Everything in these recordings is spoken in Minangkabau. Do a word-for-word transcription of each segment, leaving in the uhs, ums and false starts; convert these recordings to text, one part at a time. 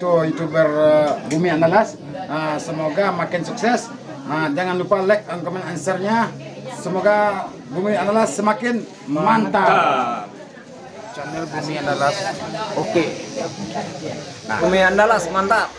Itu YouTuber, eh, Bumi Andalas. Ah, semoga makin sukses. Ah, jangan lupa like and comment and share-nya. Semoga Bumi Andalas semakin mantap. Channel Bumi Andalas. Oke. Nah. Bumi Andalas mantap.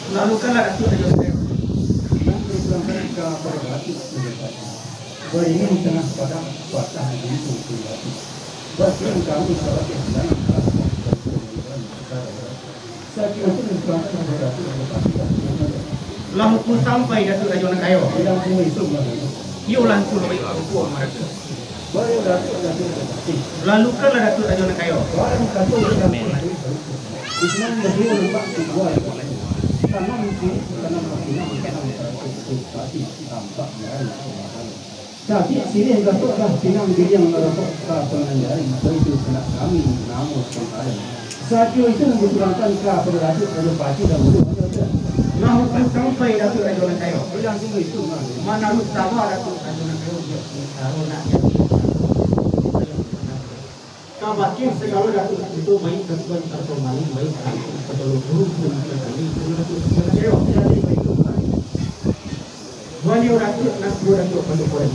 Lalu kan lah Datuak Rajo Setiawan. Yang dipersilakan ka Datuak Rajo Setiawan. Baringin tangah padang, patah di ujung batu. Basiang kami sabateh dalam rasa dan kemudian saudara. Sakik itu dipersilakan ka Datuak Rajo Setiawan. Lah hukum sampai Datuak Rajo Nan Kayo. Bilang semua itu, Bang. Iyo lah hukum baik hukum mereka. Lalu kan lah Datuak Rajo Nan Kayo. Tapi sirih Datuak lah pinang biliang marokok ka panganjari, baitu sanak kami namo sangkara. Sakik itu nan diturunkan ka Datuak Rajo Pacik dahulu. Lah hukum sampai Datuak Rajo Nan Kayo. Manaruih saba Datuak Rajo Nan Kayo. Ka bakeh sagalo Datuak Sekutu, baik Datuak Tarto Maling, baik Datuak Pajalo Guru, pun kali, pun Datuak Sekutu Jayo. Baliau Datuak nan tuo Datuak Pandu Kuren.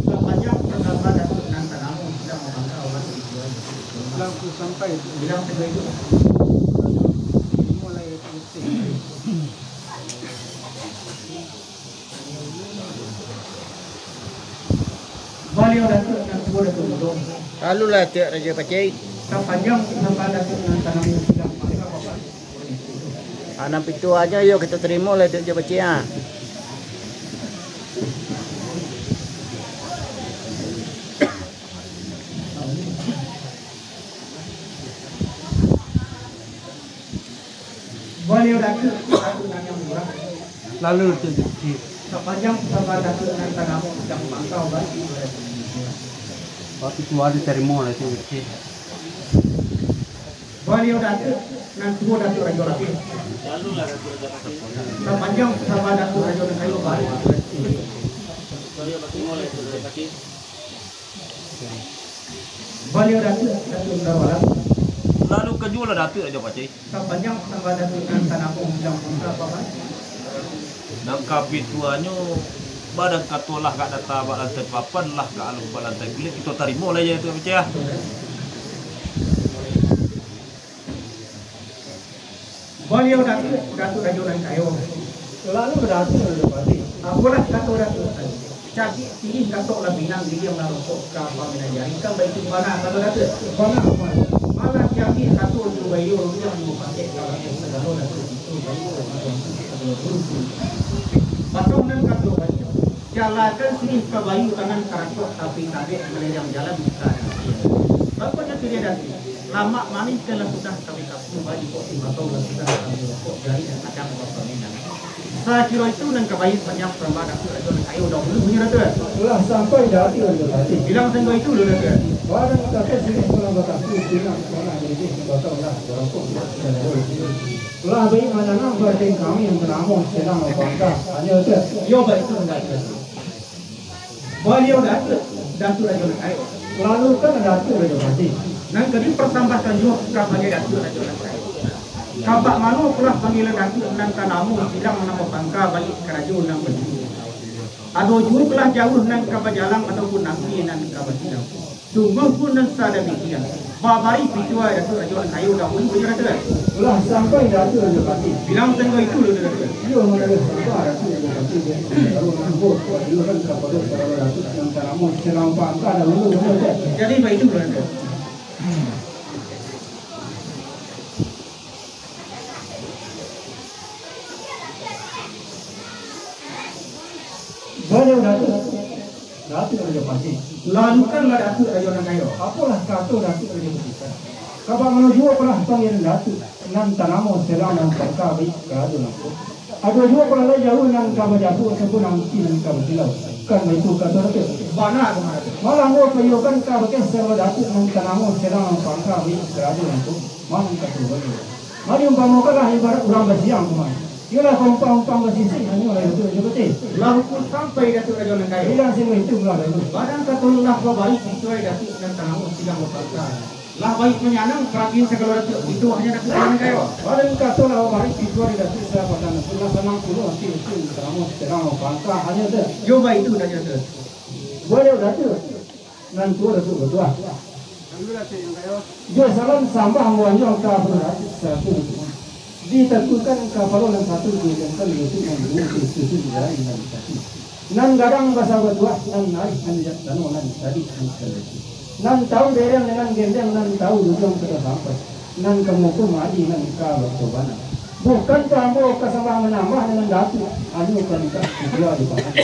Sapanjang pangkaba Datuak nan tanamo, indak mabangga urang tujuan. Bilang tu sampai. Bilang sampai tu. Mulai putih. Baliau Datuak nan tuo Datuak Mudo. Lalulah Datuak Rajo Pacik. Sapanjang saba Datuak nan tanamo sidang mangka bapak. Ah, nan pituahnyo iyo kito tarimo lah Datuak Rajo Pacik, ah. Baliau Datuak, Datuak nan yang murah. Lalu tu, sapanjang saba Datuak nan tanamo sidang mangka bapak. Waktu tu ado tarimo lah tu, Baliau Datuak nan tuo Datuak Rajo Lapeh. Sapanjang saba Datuak Rajo Nan Kayo baru. Baliau Datuak, Datuak Darwala. Lalu ka juo lah Datuak Rajo Paceh. Sapanjang sambah Datuak nan tanamu bilang buka apa, Pak? Nan kapituanyo, badan kato lah ka data bak lantai papan, lah ka aluih bak lantai kulik, kito tarimo lah je tu, Rajo Paceh. Baliau Datuak, Datuak Rajo nan kayo. Lalu Datuak Rajo Paceh. Apolah kato Datuak tadi? Cabiak siriah katok lah pinang, giliang lah rokok ka paminan jari, kan baitu bana kato Datuak? Bana, bana. Malah cabiak kato jo baiyo, rundiang jo pakek, ka bakeh sagalo Datuak itu, baiyo, sagalo guru. Patong nan kato baiyo. Jalakan siriah ka baiyo, tangan karatuak, tapi tabek maleriang jalan ka nasi. Bako nyo siriah Datuak, lamak manih kan lah sudah kami kapuah, baju kok simatau lah sudah kami rokok, jari nan kadang bapaminan. Sakiro itu nan ka baiyo sapanjang sambah Datuak Rajo nan kayo dahulu, bunyi Datuak. Lah sampai Datuak Rajo Paceh. Bilang sangko itu lo Datuak. Badan kato siriah pulang bataku, pinang panah jadi simatau lah barokok. Lah baiak mananam, bateng kami nan tanamo silang bapangka, hanyo tu. Yo, baitu, baitu. Baliau Datuak, Datuak Rajo nan kayo. Lalu kan Datuak Rajo Paceh. Nan ka dipersambahkan juo ka Baliau Datuak Rajo nan kayo. Kabak mano pulah panggilan Datuak nan tanamo silang nan bapangka, baiak karajo nan baitu? Ado juo pulah jauah nan ka bajalang ataupun nasi nan ka basilang. Sungguahpun nan sadamikian, babari pituah Datuak Rajo nan kayo dahulu, bunyi Datuak. Lah sampai Datuak Rajo Paceh. Bilang sangko itu lo Datuak. Iyo, mangko lah sampai Datuak Rajo Paceh, jadi kalau mampu, kok iyo kan kapado sagalo Datuak nan tanamo silang bapangka dahulu, bunyi Datuak. Jadi baitu lo Datuak. Baliau Datuak, Datuak Rajo Paceh. Lalu kan lah Datuak Rajo nan kayo. Apolah kato Datuak Rajo Paceh? Kabak mano juo pulah panggilan Datuak nan tanamo silang nan bapangka, baiak karajo nan ko. Ado juo pulah lai jauah nan ka bajabu ataupun nasi nan ka basilau. Kan baitu kato Datuak? Bana, bana. Malah ambo paiyokan ka bakeh sagalo Datuak nan tanamo silang nan bapangka, baiak karajo nan ko. Mano kato baliau? Mari umpamokanlah ibarat urang basiang, kumain. Iyolah, ka umpang-umpang basisik, hanyo lah Datuak Rajo Paceh. Lah hukum sampai Datuak Rajo nan kayo. Bilang sangko itu pulo dahulu. Badan kato lah babari pituah Datuak nan tanamo silang bapangka. Lah baiak manyanang, paratian sagalo Datuak, itu hanyo Datuak Rajo nan kayo. Badan kato lah babari pituah Datuak sapatang, lah sanang pulo ati Datuak nan tanamo silang bapangka, hanyo tu. Yo, baitu Datuak. Baliau Datuak. Nan tuo Datuak batuah. Jo salam sambah ambo anjuang ka Datuak saratuih. Ditakuikan kapalo nan satu, diikankan lutut nan duo, disusun jari nan satu. Nan gadang basa batuah, nan arih nan jak tano, nan sadiak nan salaki. Nan tahu dereng dengan gendeng, nan tahu duduang ka tasampai. Nan ka muko maadi, nan ka batobanan. Bukan ka ambo ka sambah manambah dengan Datuak, hanyo ka mintak pituah di paman.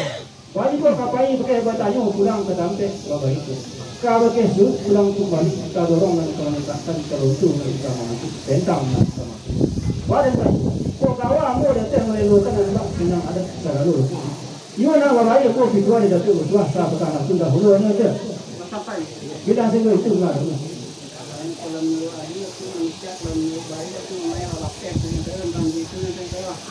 Baliau ka pai bakeh batanyo, pulang ka tampek babaitu. Ka bakeh suruik pulang kumbali, tadorong nan ka manitakkan, talonto nan ka mamutuih, tentang nan ka mamutuih. Badan tadi, kok kawa ambo datang malelokan nan bak pinang adat sagalo. Iyo nak babaik ambo pituah di Datuak batuah, sapatang nan tu dahulu nyo je. Bilang sangko itu lah.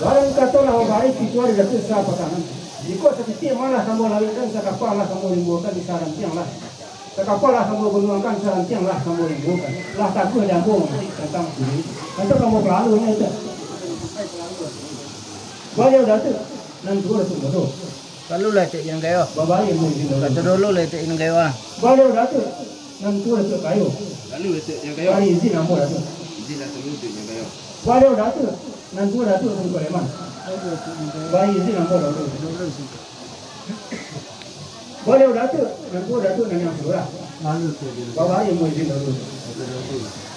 Badan kato lah babari pituah di Datuak sapatang nan. Jikok satitiak malah ka ambo lawikkan, sakapa lah ka ambo limbuakan di sarantiang lah. Sakapa lah ka ambo banuangkan, sarantiang lah ka ambo limbuakan. Lah taguah di ambo mamatik tantang kini. Tantu ka ambo palalu nyo tu. Baliau Datuak, nan tuo Datuak Bodoh. Lalu lah Datuak Rajo nan kayo. Babari ambo izin dahulu. Kato dulu lah Datuak Rajo nan kayo, ah. Baliau Datuak, nan tuo Datuak Kayo. Lalu Datuak Rajo nan kayo. Bari izin ambo Datuak. Izin lah dulu Datuak Rajo nan kayo. Baliau Datuak, nan tuo Datuak Tungku Leman. Lalu Datuak Rajo nan kayo. Bari izin ambo dahulu. Dulu, izin. Baliau Datuak, nan tuo Datuak Naniang Salurah. Lalu Datuak Rajo nan kayo. Babari ambo izin dahulu. Lalu Datuak Rajo.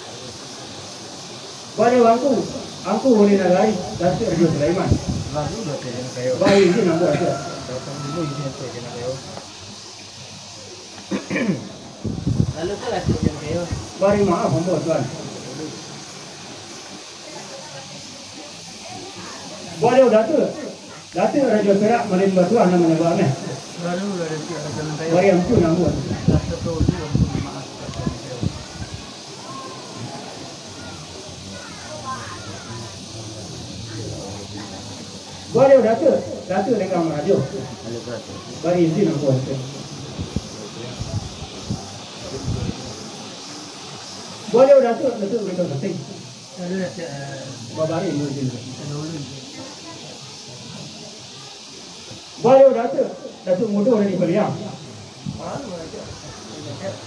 Baliau Angku, Angku Uli Nagari, Datuak Rajo Sulaiman. Lalu Datuak Rajo nan kayo. Bari izin ambo Datuak. Datang dulu izin Datuak Rajo nan kayo. Lalu tu Datuak Rajo nan kayo. Bari maaf ambo Tuan. Baliau Datuak, Datuak Rajo Perak Malin Batuah nan manyabak meh. Lalu Datuak Rajo nan kayo. Bari ampun ambo. Lah satu tu ampun maaf. Baliau Datuak, Datuak Lenggang Marajo. Bari izin ambo, Datuak. Baliau Datuak, Datuak Lenggang Sating. Babari izin. Baliau Datuak, Datuak Mudo dari Baliang.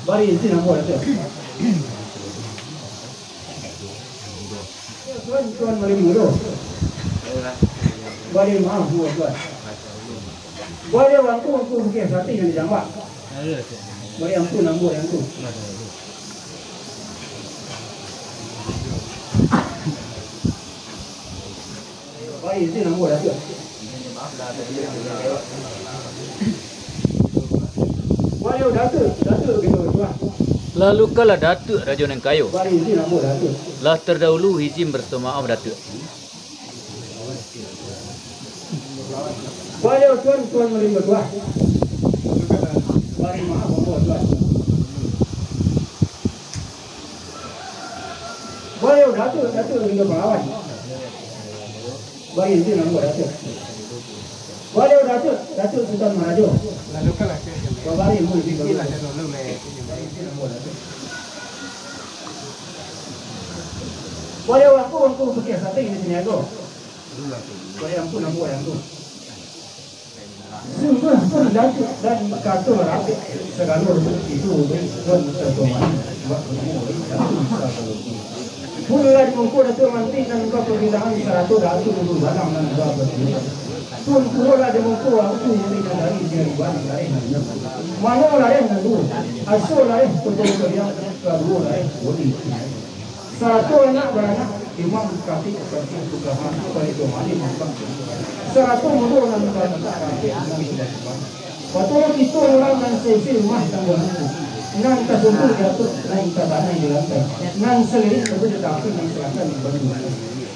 Bari izin ambo, Datuak. Tuan, Tuan Malin Mudo. Bari maaf, Tuan. Bari angku, angku Bukik Sati nan di Jambak. Bari angku, nambur angku. Bari izin ambo, Datuak. Baliau Datuak, Datuak Lenggang Marajo. Lalukanlah Datuak Rajo Nan Kayo. Bari izin ambo, Datuak. Lah tardahulu izin basuo maaf, Datuak. Baliau Tuan, Tuan Malin Mudo. Bari maaf ambo, Tuan. Baliau Datuak, Datuak Lenggang Palawan. Bari izin ambo, Datuak. Baliau Datuak, Datuak Sutan Marajo. Babari izin. Baliau angku, angku Bukik Sati di sini ago. Bari angku, nambur angku. Sungguahpun Datuak dan kato rapek, sagalo itu baik Tuan sarato Malin, buat batua baik Datuak sarato Malin. Pulolah di muko Datuak Manti nan bapabilangan sarato Datuak Ulu Balang nan bapabilangan. Pun pulolah di muko angku bidadari di Ariban lareh nan duo. Mano lareh nan duo? Asuah lareh Koto Kaliang, kaduo lareh Bodi. Sarato anak baranak, imam, katik, katik, tukahan, panitia malim, mampang. Sarato mudo nan baranak, katik, imam, tukahan. Patoro kito urang nan saisi rumah tanggo nangko, nan tasungkul di ateh, nan tabanai di lantai, nan salirik tapi tatapi nan salangkah di banyu.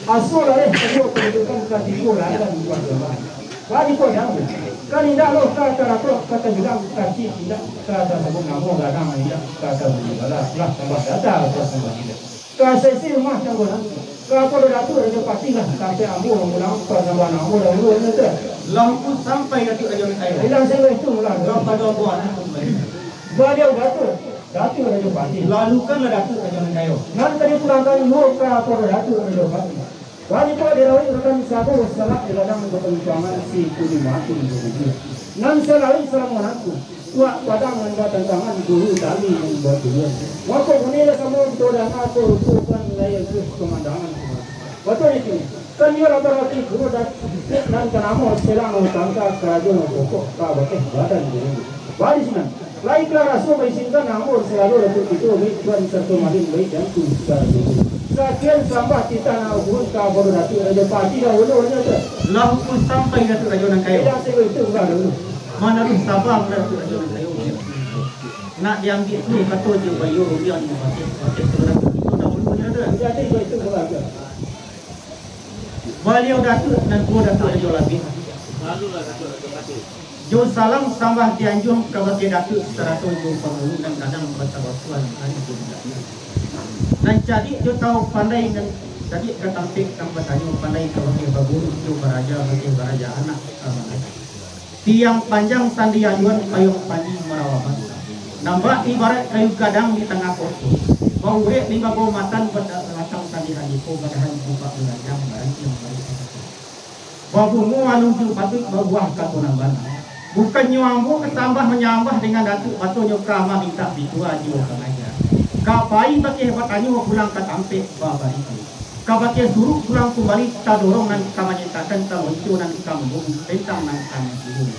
Asuah lareh kaduo pandidikan, katigo lalan pasambahan. Bagi ko jauah, kan indak lo ka taratok, ka tabilang, kacik indak ka tasabut namo, gadang indak ka tabali bala, lah sambah data pasambahan indak. Ka saisi rumah tanggo nangko, ka Pado Datuak Rajo Patih lah, tampek ambo mamulang pasambahan ambo dahulu nyo tu. Lah angku sampai Datuak Rajo Nan Kayo. Bilang singgo itu lah. Kapado ambo anak kembali. Baliau Datuak, Datuak Rajo Patih. Lalukanlah Datuak Rajo Nan Kayo. Nan ka dipulangkan juo ka Pado Datuak Rajo Patih. Baliau dirawik rakan sago, salak di ladang batantuangan, si kuli mati di bubua. Nan salain salamo nangko. Tuak Padang nan batantangan, guru tali nan batulun. Mako, bunilah samo kito danga ko, rupokan layia juo pamandangan. Batua itu, kan iyo lah barati guru dan nan tanamo selang tangka karajo nan pokok kabakeh badan guru. Bari sinan, lai ka raso baisinkan ambo sagalo datuak kito, baik Tuan sarato Malin, baik Dangku sarato. Sakian sambah titah nan guru ka Pado Datuak Rajo Patih dahulu nyo tu. Lah angku sampai Datuak Rajo Nan Kayo. Tidak, saya itu lah dulu. Manaruih saba Datuak Rajo Nan Kayo. Nak diambiak tu kato jo baiyo rubiah ni, pakai, pakai tu Datuak. Itu dah ulun je Datuak. Jadi, itu keluarga. Baliau Datuak nan tuo Datuak Rajo Labiah. Lalulah Datuak Rajo Patih. Jo salam sambah dianjuang kabake Datuak sarato jo pangulu nan gadang basabakuan ari jo Datuak. Nan cadiak jo tau pandai nan cadiak ka tampek nan batanyo, pandai kabake baguru jo baraja bakeh baraja anak ka bangasa. Tiang panjang sandi ayuan, payuang panji marawa bansa. Nan bak ibaraik kayu gadang di tangah koto. Baurek limbago matan, bada-, batang sandi andiko, badahan jubak baranjang, barantiang barik. Babungo alun jo patuik, babuah kato nan bana. Bukannyo ambo ka sambah manyambah dengan Datuak, batonyo ka mamintak pitua jiwa pangaja. Ka pai bakeh batanyo, pulang ka tampek babarito. Kabake suruk pulang kumbali, tadorong nan ka manyatakan, talonco nan ka mambunuah, tentang nan ka mambunuah.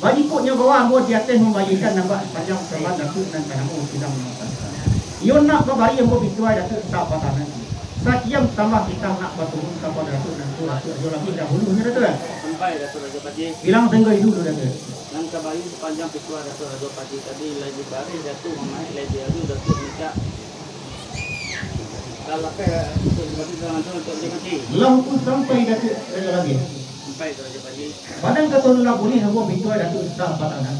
Bajikuiknyo bawa ambo di ateh mambayiekan nan bak panjang sambah Datuak nan tanamo sidang nan tanamo. Iyo nak babari ambo pitua Datuak sapatah nan. Sakian sambah titah nak baturun kapado Datuak nan tuo, Datuak Rajo Labiah dahulunyo Datuak. Sampai Datuak Rajo Patih. Bilang sanggo itu dulu Datuak. Nan kabari sapanjang pitua Datuak Rajo Patih tadi, lai dibari Datuak mamaik, lai dialu Datuak mintak. Lah lapeh Datuak Rajo Patih, bilang langsung Datuak Rajo Patih. Lah angku sampai Datuak Rajo Labiah. Sampai Datuak Rajo Patih. Padang kato nan lah buliah ambo pitua Datuak sapatah nan.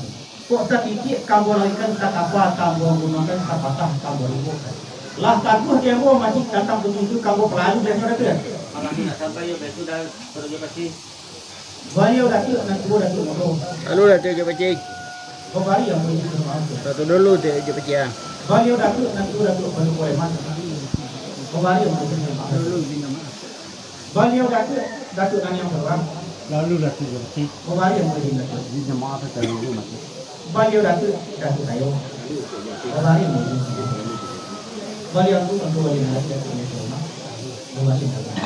Kok satitiak ka ambo larikan, sakapa ka ambo gunokan, sapatah ka ambo libokan. Lah taguah di ambo masih datang bagitu ka ambo palalu biaso Datuak. Malam ni nak sampai yo, biaso dah Datuak Rajo Patih. Baliau Datuak nan tuo Datuak Mudo. Lalu Datuak Rajo Pacik. Babari ambo izin ka maaf. Satu dulu Datuak Rajo Pacik, ah. Baliau Datuak nan tuo Datuak Palu Koreman. Babari ambo izin ka maaf. Baliau Datuak, Datuak Naniang Saluang. Lalu Datuak Rajo Pacik. Babari ambo izin Datuak. Izin ka maaf, satu dulu mati. Baliau Datuak, Datuak Tayo. Babari ambo izin. Baliau tu kan babari ambo izin. Babari ambo izin.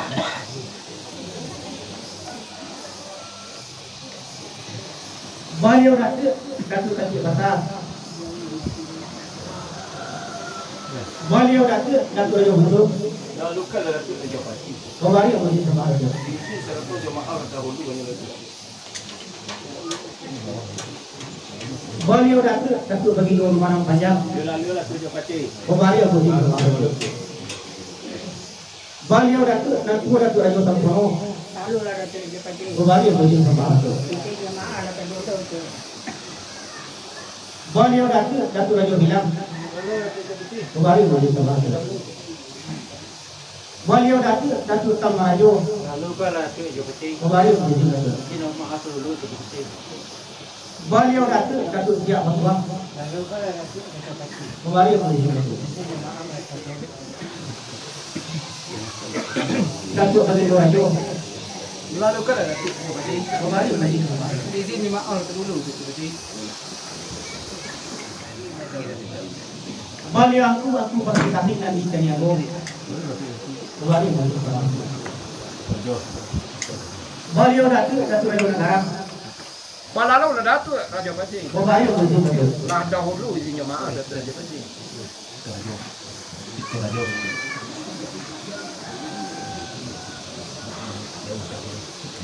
Baliau Datuak, Datuak Takiak Basa. Baliau Datuak, Datuak Rajo Busu. Lalukanlah Datuak Rajo Pacik. Babari ambo izin ka maaf. Izin sarato jo maaf dahulu, Rajo Pacik. Baliau Datuak, Datuak Bagindo Rumanang Panjang. Yo, lalulah Datuak Rajo Pacik. Babari ambo izin ka maaf. Baliau Datuak, nan tuo Datuak Rajo Sampono. Lalulah Datuak Rajo Pacik. Babari ambo izin ka maaf. Izin ka maaf, Datuak Rajo Pacik. Baliau Datuak, Datuak Rajo Bilang. Lalulah Datuak Rajo Pacik. Babari ambo izin ka maaf. Baliau Datuak, Datuak Tang Marajo. Lalukanlah Datuak Rajo Pacik. Babari ambo izin ka maaf. Izin maaf dulu Rajo Pacik. Baliau Datuak, Datuak Siak Batuang. Lalukanlah Datuak Rajo Pacik. Babari ambo izin ka maaf. Datuak Bagindo Rajo. Lalukanlah Datuak Rajo Pacik. Babari ambo izin ka maaf. Izin maaf dulu Rajo Pacik. Baliau Angku, Angku Pangki Tasik nan di Caniago. Babari ambo izin ka maaf. Baliau Datuak, Datuak Rajo Nagara. Balalulah Datuak Rajo Pacik. Babari ambo izin ka maaf. Lah dahulu izin jo maaf Datuak Rajo Pacik.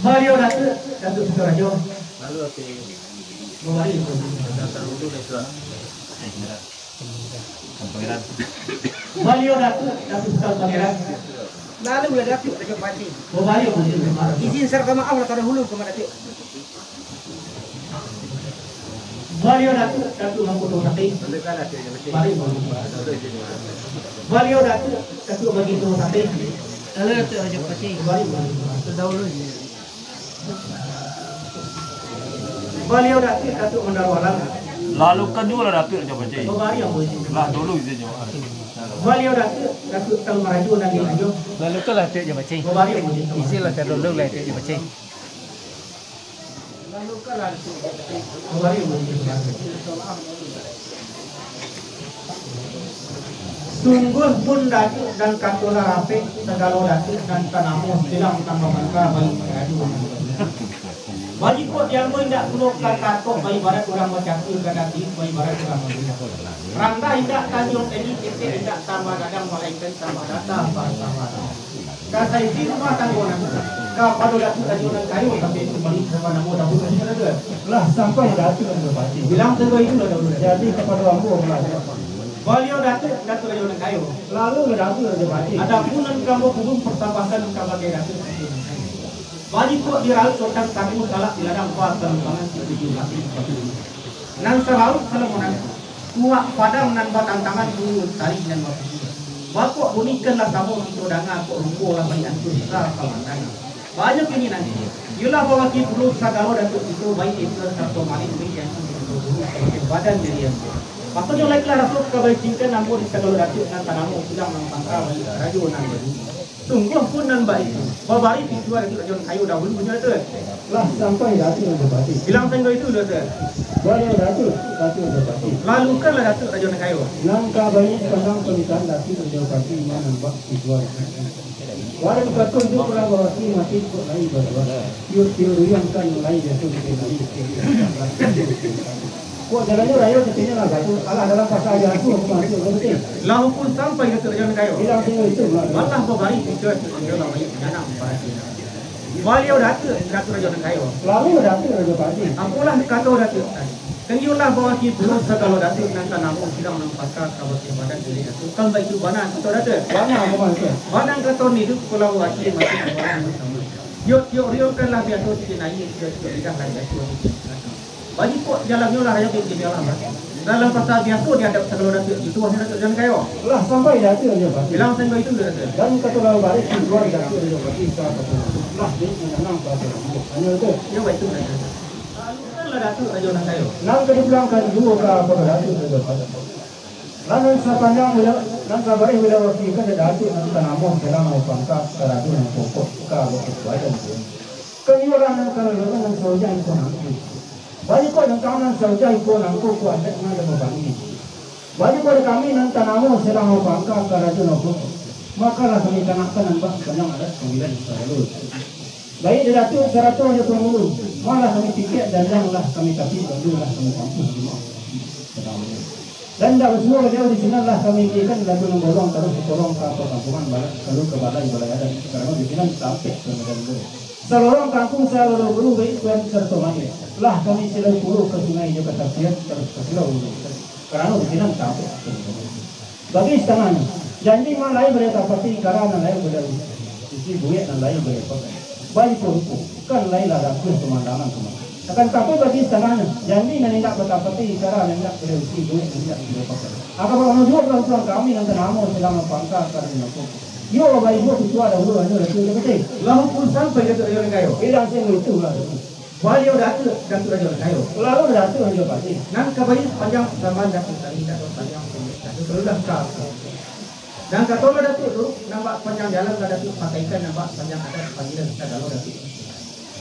Baliau Datuak, Datuak Sukorajo. Lalu, oke. Babari ambo izin ka maaf. Datang dulu, Datuak. Baliau Datuak, Datuak Sutan Pangeran. Lalulah Datuak Rajo Pacik. Babari ambo izin ka maaf. Izin sarato maaf lah tadahulu ka maaf Datuak. Baliau Datuak, Datuak Mangkuto Sakti. Babari ambo izin ka maaf. Baliau Datuak, Datuak Bagindo Sakti. Lalu Datuak Rajo Pacik. Babari ambo izin ka maaf. Tadahulu je. Baliau Datuak, Datuak Mandaro Alam. Lalukan juolah Datuak Rajo Pacik. Babari ambo izin. Lah dulu izin jo. Baliau Datuak, Datuak Tang Marajo nan di Rajo. Lalukanlah Datuak Rajo Pacik. Babari ambo izin. Izinlah tadahululah Datuak Rajo Pacik. Lalukanlah Datuak Rajo Pacik. Babari ambo izin. Sungguahpun Datuak nan kato lah rapek, sagalo Datuak nan tanamo silang nan bapangka bagi rajo. Bajikok di ambo indak pulo ka kato baibarat urang bacakua, ka Datuak baibarat urang babilang. Randah indak tanjuang teni, ketek indak tambah gadang, malainkan tambah data, tambah data. Ka saisi rumah tanggo nan, kapado Datuak Rajo nan kayo, tapi kumbali ka namo dahulu, Datuak. Lah sampai Datuak Rajo Pacik. Bilang sajo itulah dahulu. Jadi kapado ambo lah. Baliau Datuak, Datuak Rajo nan kayo. Lalu Datuak Rajo Pacik. Adapun nan ka ambo puguang pasambahan kabake Datuak Rajo nan kayo. Bajikok dirauik totang sagu, salak di ladang, pakalumbangan, satuju mati, satuju. Nan salauik salamo nan, kuak padang nan batantangan, bulu tari nan bapuji. Bakok bunikanlah samo kito danga, kok rupo lah baiak antuih ka pamandangan. Banyak ini nanti. Iyolah bawakil pulo sagalo Datuak kito, baik itu sarato malik, baik yang itu sarato buruk, kabake badan diri ambo. Makonyo laiklah raso ka baizinkan ambo di sagalo Datuak nan tanamo silang nan bapangka bagi rajo nan baduo. Sungguahpun nan baitu, babari pituah Datuak Rajo nan kayo dahulu, bunyi Datuak. Lah sampai Datuak Rajo Pacik. Bilang sainggo itu, Datuak. Baliau Datuak, Datuak Rajo Pacik. Lalukanlah Datuak Rajo nan kayo. Nan ka baiak pandang panitahan Datuak Rajo Pacik manambah pituah. Wadah dipatuh tu urang bawakil mati kok lai baduo. Tiok-tiok ruyang kan lai biaso dikenali. Kok jalannyo rayo katonyo lah gaduah, alah dalam pasa aja aku, aku mati, aku mati. Lah hukum sampai Datuak Rajo nan kayo. Bilang sajo itu, Mak. Malah babari pituah tu, inyo lah banyak nyanang parasaian. Baliau Datuak, Datuak Rajo nan kayo. Lalu Datuak Rajo Pacik. Apolah kato Datuak tadi. Kan iyolah bawakil pulo sagalo Datuak nan tanamo silang nan bapangka kabake badan diri Datuak. Kan baitu bana kato Datuak. Bana, Mak, itu. Bana kato ni tu, kalau bawakil mati, bana nan samo. Tiok-tiok ruyang kan lah biaso dikenali, tiok-tiok lidah lah biaso dikenali. Bajikok jalannyo lah rayo, bikin bialah, Mak. Dalam pasa biaso dihadap sagalo Datuak, itu wahai Datuak Rajo nan kayo. Lah sampai Datuak Rajo Pacik. Bilang sainggo itu, Datuak. Dan kato lalu balik, keluar Datuak Rajo Pacik, salah satu. Lah, di mananang batu rambuik. Hanya itu. Iyo, baitu, Rajo. Lalu kan lah Datuak Rajo Nan Kayo. Nan ka dipulangkan juo ka Datuak Rajo Pati. Lah nan sapanjang bila, nan sabarih bila wakil kan Datuak nan tanamo dalam pangka karajo nan pokok ka wakil badan tu. Kan iyo lah nan kalau nan saujang iko nanti. Baitu nan kau nan saujang iko nangko kuadat nan ada babandi. Bagi pado kami nan tanamo sadang bapangka karajo nangko, mako lah kami tangahkan nan bak sapanjang adat panggilan sagalo. Baiak di Datuak sarato jo pangulu, malah kami tikek dandang lah kami tapi bandu lah kami tampuah di rumah. Dan indak basuo jauah di sinan lah kami ingekkan lagu nan bolong taruih ka kolong ka pakampuangan bala-, lalu ka balai-balai adat, karano di sinan tampek ka medan guru. Salorong kangkung sagalo guru baiak tuan sarato mayik, lah kami silau pulo ka sungai jo ka tapian taruih ka silau guru. Karano di sinan tampek. Bagi satangahnyo, janji nan lai baliau tapati, kara nan lai baliau isi, buek nan lai baliau pakai. Baitu rupo, kan lai lah rakuah pamandangan tu mah. Akan tapi bagi satangahnyo, janji nan indak batapati, kara nan indak baliau isi, buek nan indak baliau pakai. Akan bak mano juo urang tuan kami nan tanamo sadang bapangka karajo nangko. Iyo, baiak juo pituah dahulu, hanyo Datuak Rajo Pati. Lah hukum sampai Datuak Rajo Nan Kayo. Indak sing itu lah. Baliau Datuak, Datuak Rajo Nan Kayo. Lalu Datuak Rajo Pati. Nan ka baiak sapanjang pasambahan Datuak tadi, Datuak panjang pendek, Datuak terulang ka. Nan kato lah Datuak tu, nan bak sapanjang jalan lah Datuak pakaikan, nan bak sapanjang adat panggilan sagalo Datuak.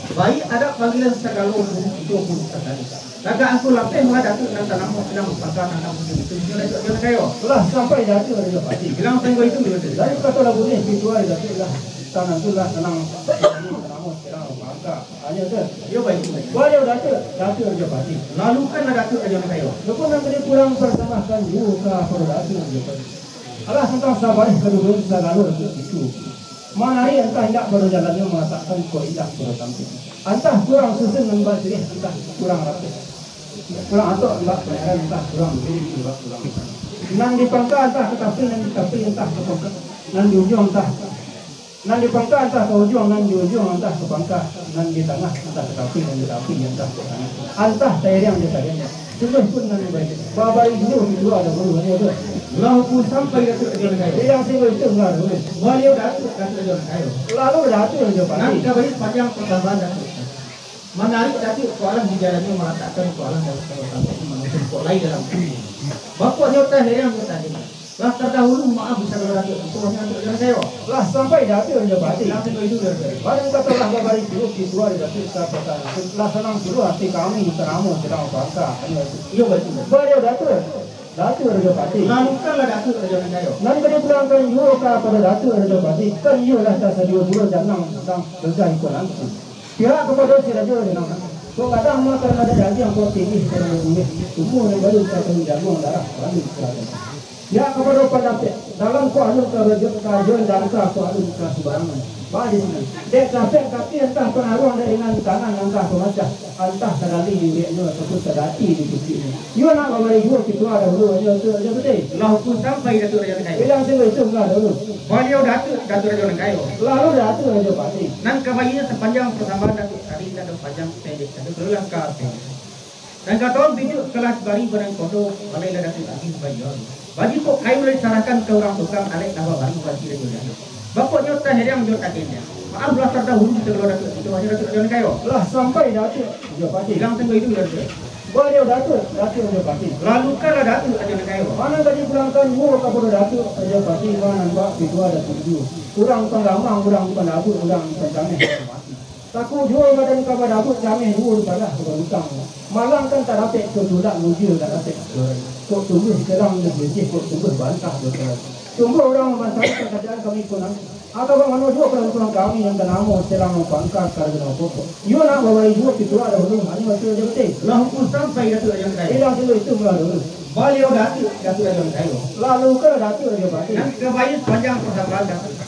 Baiak adat panggilan sagalo, buruak kito buruak sakali. Tagak angku lapeh mah Datuak nan tanamo sadang bapangka tantang baitu, Datuak Rajo Nan Kayo. Lah sampai Datuak Rajo Pati. Bilang sanggo itu, Datuak. Dari kato lah buliah pituah Datuak lah. Tanang tu lah tanang, tanamo sadang bapangka. Hanya tu. Iyo, baiak. Baliau Datuak, Datuak Rajo Pati. Lalu kan lah Datuak Rajo Nan Kayo. Nangko nan tadi kurang pasambahan juo ka pado Datuak Rajo Pati. Alah tantang sabarih kadudukan sagalo Datuak itu. Manarik antah indak pado jalannyo, malatakkan kok indak pado tampek. Antah kurang susun nan basirih, antah kurang rapek. Kurang atok indak paliaran, antah kurang diri indak kurang. Nan dipangka antah ka tapi, nan di tapi antah ka pangka, nan di ujuang antah Nan di pangka antah ka ujuang, nan di ujuang antah ka pangka, nan di tangah antah ka tapi, nan di tapi antah ka tangah. Antah tairiang jo tariang. Sungguah pun nan baik. Babari juo pituah dahulu, hanya tu. Lah hukum sampai Datuak Rajo Nan Kayo. Indak sing itu lah dulu. Baliau Datuak, Datuak Rajo Nan Kayo. Lalu Datuak Rajo Pati. Nan ka baiak sapanjang pasambahan Datuak. Manarik Datuak kok alah di jalannyo, malatakkan kok alah dalam kayo, tampek manusuk kok lai dalam kubua. Bakuaknyo tairiang jo tariang. Lah tardahulu maaf bisa kalau Datuak, itu hanya Datuak Rajo Nan Kayo. Lah sampai Datuak Rajo Pati. Langsung ka itu, Datuak. Barang kato lah babari juo pituah di Datuak ka pangka. Lah sanang juo ati kami di tanamo sadang bapangka. Iyo, baiak. Baliau Datuak, Datuak Rajo Pati. Lalu kan lah Datuak Rajo Nan Kayo. Nan ka dipulangkan juo ka pado Datuak Rajo Pati, kan iyo lah tasadio pulo dandang sadang gagah iko nangko. Pihak kapado si rajo nan, kok gadang mah karano ado dagiang, kok tinggi karano buliah, umua nan baru ka tahun jaguang, darah baru ka rajo. Pihak kapado pandapek, dalam kok alun ka rajo, ka rajo, dangka kok alun ka subarangan. Baa di sinan. Dek kapek kaki antah panaruang, dek ringan tangan antah pamacah, antah sadali uriaknyo ataupun sadati di kuciknyo. Iyo nak babari juo pituah dahulu, hanyo tu Rajo Pati. Lah hukum sampai Datuak Rajo Nan Kayo. Bilang sing itu lah dahulu. Baliau Datuak, Datuak Rajo Nan Kayo. Lalu Datuak Rajo Pati. Nan ka baiak sapanjang pasambahan Datuak tadi, Datuak panjang pendek, Datuak terulang ka pendek. Nan kato pijuak kalah bari badan kondo, balai lah Datuak agi bajual. Baju kok kayu lah disarahkan ka urang tukang, alek lah babari basi Rajo Datuak. Bakuaknyo tairiang jo tariang. Maaf lah tardahulu di sagalo Datuak, itu hanya Datuak Rajo Nan Kayo. Lah sampai Datuak Rajo Pati. Bilang sanggo itu, Datuak. Baliau Datuak, Datuak Rajo Pati. Lalu kan lah Datuak Rajo Nan Kayo. Mano tadi pulangkan juo ka pado Datuak Rajo Pati, mano nan bak pituah Datuak itu. Urang panggamang, urang pandabuik, urang pancameh. Takuik juo badan ka badabuik, cameh juo dipadah ka balutang. Malang kan tak dapek, kok tulak mujua tak dapek. Kok tumbuah serang jo bejeh, kok tumbuah bantah jo terang. Tumbuah urang mamantari, pakarajaan kami punah. Atau bak mano juo parantuan kami nan tanamo sadang bapangka karajo nangko. Iyo nak babari juo pituah dahulu, hanyo Datuak Rajo Pati. Lah hukum sampai Datuak Rajo Nan Kayo. Bilang silo itu murah dahulu. Baliau Datuak, Datuak Rajo Nan Kayo. Lalu kan lah Datuak Rajo Pati. Nan ka baiak sapanjang pasambahan Datuak.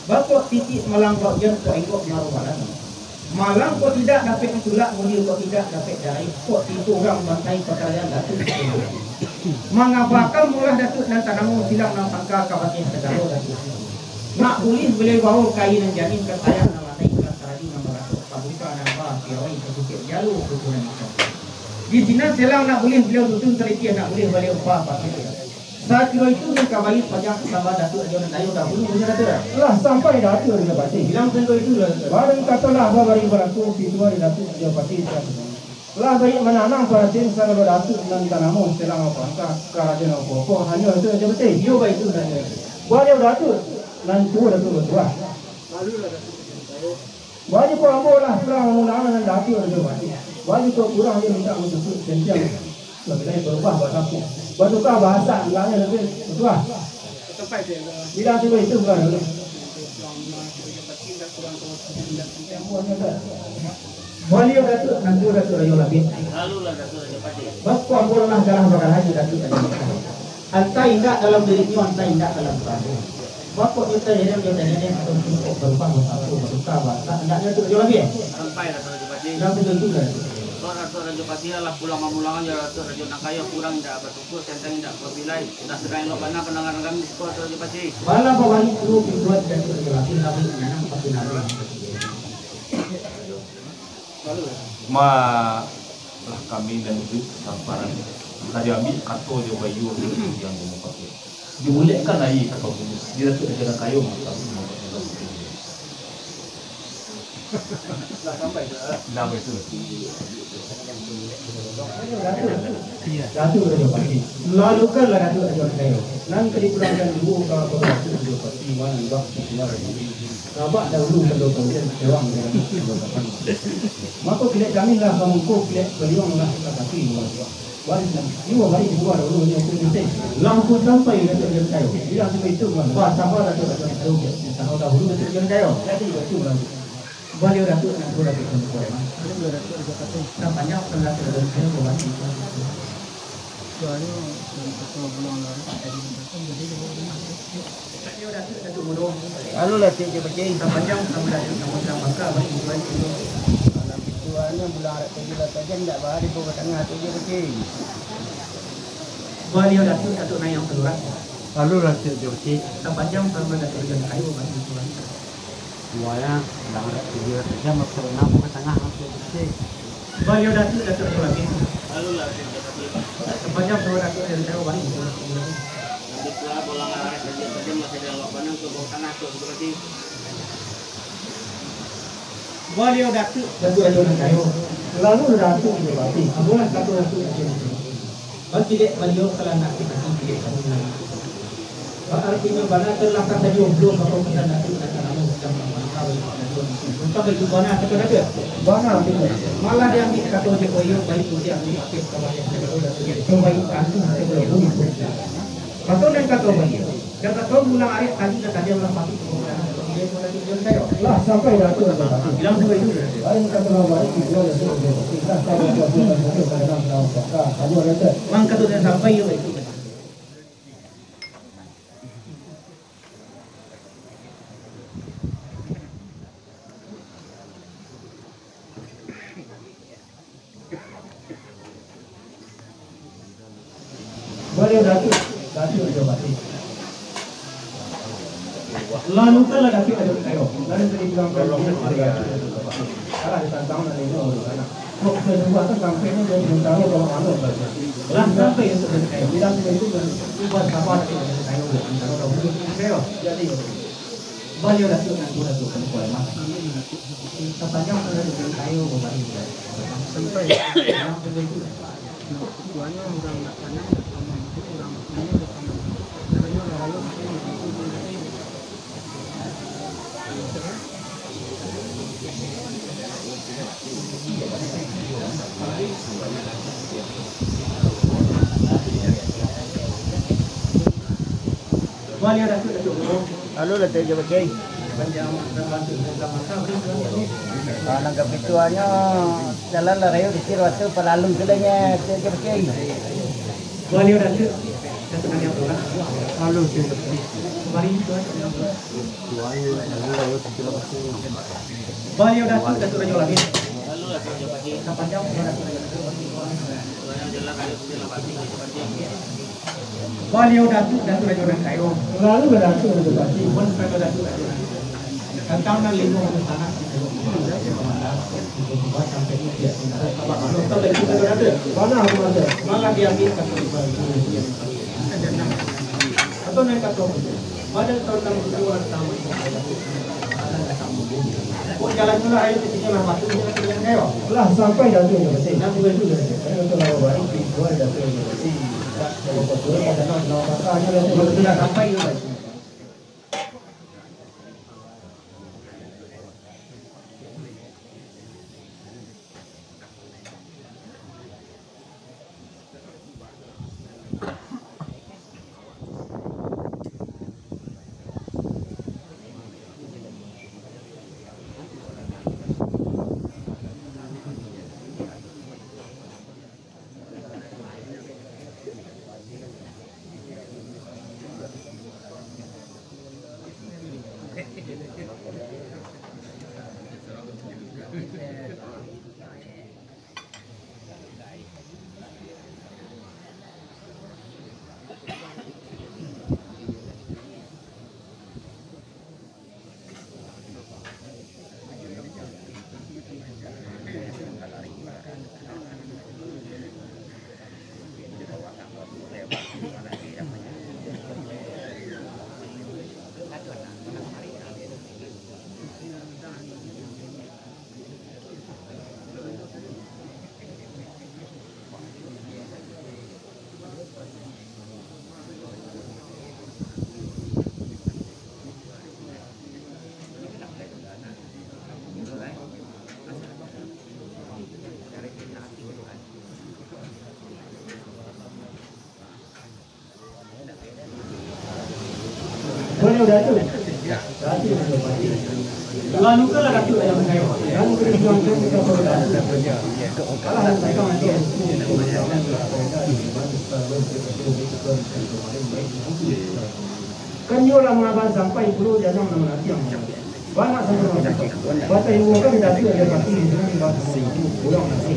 Bakok titiak malang bak ujan, kok ingkok maruah badan. Malang kok tidak dapek ditulak, mujua kok tidak dapek diraih, kok tibo urang bantai pakarajaan Datuak. Mangabakan murah Datuak nan tanamo, silang nan pangka ka bangkeh sagalo Datuak. Nak buliah baliau bao kain nan janin, ka sayang nan lanai, ka saraju nan baratok, ka buka nan ba piawai, ka bukik jalo kuburan ikan. Di sinan silang nak buliah baliau susun, salitiah nak buliah baliau ba pakai. Sakiro itu nan ka bari pajak sambah Datuak Rajo Nan Kayo dahulu, bana Datuak? Lah sampai Datuak Rajo Patih. Bilang tantang itu lah, Datuak. Barang kato lah babari balaku, pituah di Datuak Rajo Patih. Lah baiak mananang paratin sagalo datuak nan tanamo, selang apo angka, karajo nan apo-apo, hanyo Datuak Rajo Patih. Iyo, baitu, Datuak. Baliau Datuak nan tuo Datuak batuah. Baju ko ambo lah kurang mamulangan nan Datuak Rajo Patih. Baju ko kurang jo mintak mancukuik sentiang. Sabilai barubah basaku. Batukar bahasa, anggaknyo labiah batuah. Bilang sudah itu, bukan? Baliau Datuak, nantu Datuak Rajo Labiah. Lalu lah Datuak Rajo Patih. Bako ambo lah galah bagalah jo Datuak Rajo Patih. Antah indak dalam lirik nyo, antah indak dalam tubuah. Bako nyo tahirim, nyo tahirim, atau mungkin kok barubah basaku, batukar bahasa, andaknyo tu Rajo Labiah. Sampai lah Rajo Patih. Indak betul tu lah. Kok Datuak Rajo Patih lah pulang mamulangan jo Datuak Rajo Nan Kayo, kurang indak batukuik, sentiang indak babilai, lah sadang elok bana pandangaran kami siko Datuak Rajo Patih. Bala babari tu pituah Datuak Rajo Labiah, labiah mananang pasti nabi. Ma, lah kami nan iduik samparan. Ka diambiak kato jo baiyo tu yang dimupakai. Dibulekkan aia ka pabuluah. Di Datuak Rajo Nan Kayo mantap. Lah sampai tu. Lah sampai tu. Datuak Rajo Patih. Lalukanlah Datuak Rajo Nan Kayo. Nan ka dipulangkan duo ka Datuak Rajo Patih, wan, bak, Sabab dahulu kalau kalian kecewang dengan kecewang. Mako kilek kami lah bamungko, kilek baliuang lah ka kaki. Baris nan, iyo, baris dua dahulu ni, aku minta. Langsung sampai Datuak Rajo Nan Kayo. Bilang sampai itu, Tuan. Wah, sabar Datuak Rajo Nan Kayo. Tahu dahulu Datuak Rajo Nan Kayo. Jadi, Datuak Rajo. Baliau Datuak nan sudah kita kuat, Mas. Baliau Datuak Rajo Patih. Sapanjang pernah terdengar bahwa itu. Suaranya, untuk bulan lalu, tadi. Lalu lah, Cik, Cik Pacai. Sapanjang sama dari sama-sama baka bagi tuan itu. Alam itu hanya bulan Arab tadi lah saja, ndak bahari pun batangah tu je, Cik. Baliau Datuak, Datuak Nayang Salurang. Lalu lah, Cik, Cik Pacai. Sapanjang sama Datuak Rajo Nan Kayo bagi tuan. Semuanya bulan Arab tadi lah saja, masuk enam ke tangah, Cik, Cik. Baliau Datuak, Datuak Rajo Labiah. Lalu lah, Cik, Cik Pacai. Sapanjang sama Datuak Rajo Nan Kayo bagi tuan. Baliau Datuak, Datuak Rajo Nan Kayo. Lalu Datuak Rajo Patih. Ambo lah kato Datuak Rajo Patih. Bakilek baliau ka landak di kaki kilek kami nan. Baratinyo bana tu lah kasajo, balun bako pesan Datuak nan ka namo nan mangka baliau ka Datuak. Untuak itu bana kato Datuak. Bana tu. Malah diambiak kato jo baiyo, baik tu diambiak ka baliau Datuak. Baik kato jo baiyo. Kato nan kato baiyo. Jan kato bulan Arab tadi lah tadi lah patuik. Lah sampai Datuak Rajo Patih. Bilang sudah itu. Lain kato nan baik, itu adalah sudah. Lah sampai Datuak Rajo Patih. Mang kato nan sampai yo itu. Baliau Datuak, Datuak Rajo Patih. Lalu kan lah Datuak Rajo Nan Kayo. Lalu tadi bilang kan dia Datuak Rajo Patih. Alah, ditantang nak tengok dulu sana. Kok kedua kan sampai ni dia bintang kalau malu. Lah sampai Datuak Rajo Nan Kayo. Bilang dia itu kan ubah sabar Datuak Rajo Nan Kayo. Bintang kalau dulu Rajo Nan Kayo. Jadi, Baliau Datuak nan tu Datuak Paduko Lemah. Sapanjang tu Datuak Rajo Nan Kayo babari. Sampai. Yang penting tu. Tuannya urang nak tanam, nak tanam. Urang nak tanam, nak tanam. Caranya urang lalu, Baliau Datuak, Datuak Guru. Lalu lah, Datuak Rajo Patih. Panjang masa, bantu segala masa, beri Tuhan, ya. Ah, nan kapituahnyo, jalan lah rayo dikir waktu palalu tu lah nya, Datuak Rajo Patih. Baliau Datuak, Datuak Nani Abdullah. Lalu, Datuak Rajo Patih. Mari, Tuan. Baliau Datuak, Datuak Rajo Labiah. Sapanjang Datuak Rajo Labiah. Baliau Datuak, Datuak Rajo Nan Kayo. Lalu Datuak Rajo Patih. Pun Datuak Rajo Nan Kayo. Tantang nan limo puluah tanak. Sampai ni dia. Malah diambil satu. Tahun nan kato, pada tahun nan kato, orang tamu itu adalah anak datang. Kok jalan tu lah, ayo kita jalan batu, kita jalan kayo. Lah sampai dah tu, ya, betul. Dah tu, dah tu, dah tu. Saya betul lah, baru tiga dah tu, ya, betul. Tak, kalau kau turun, dah dah, dah dah, dah dah, dah dah sampai, ya, betul. Lalu kalah Datuak Rajo nan kayo. Kan iyo lah mangabang sampai pulo janang nan manantiang. Banak sampai mati. Batai uang kan Datuak Rajo Pati di sini, bang. Pulang nasi.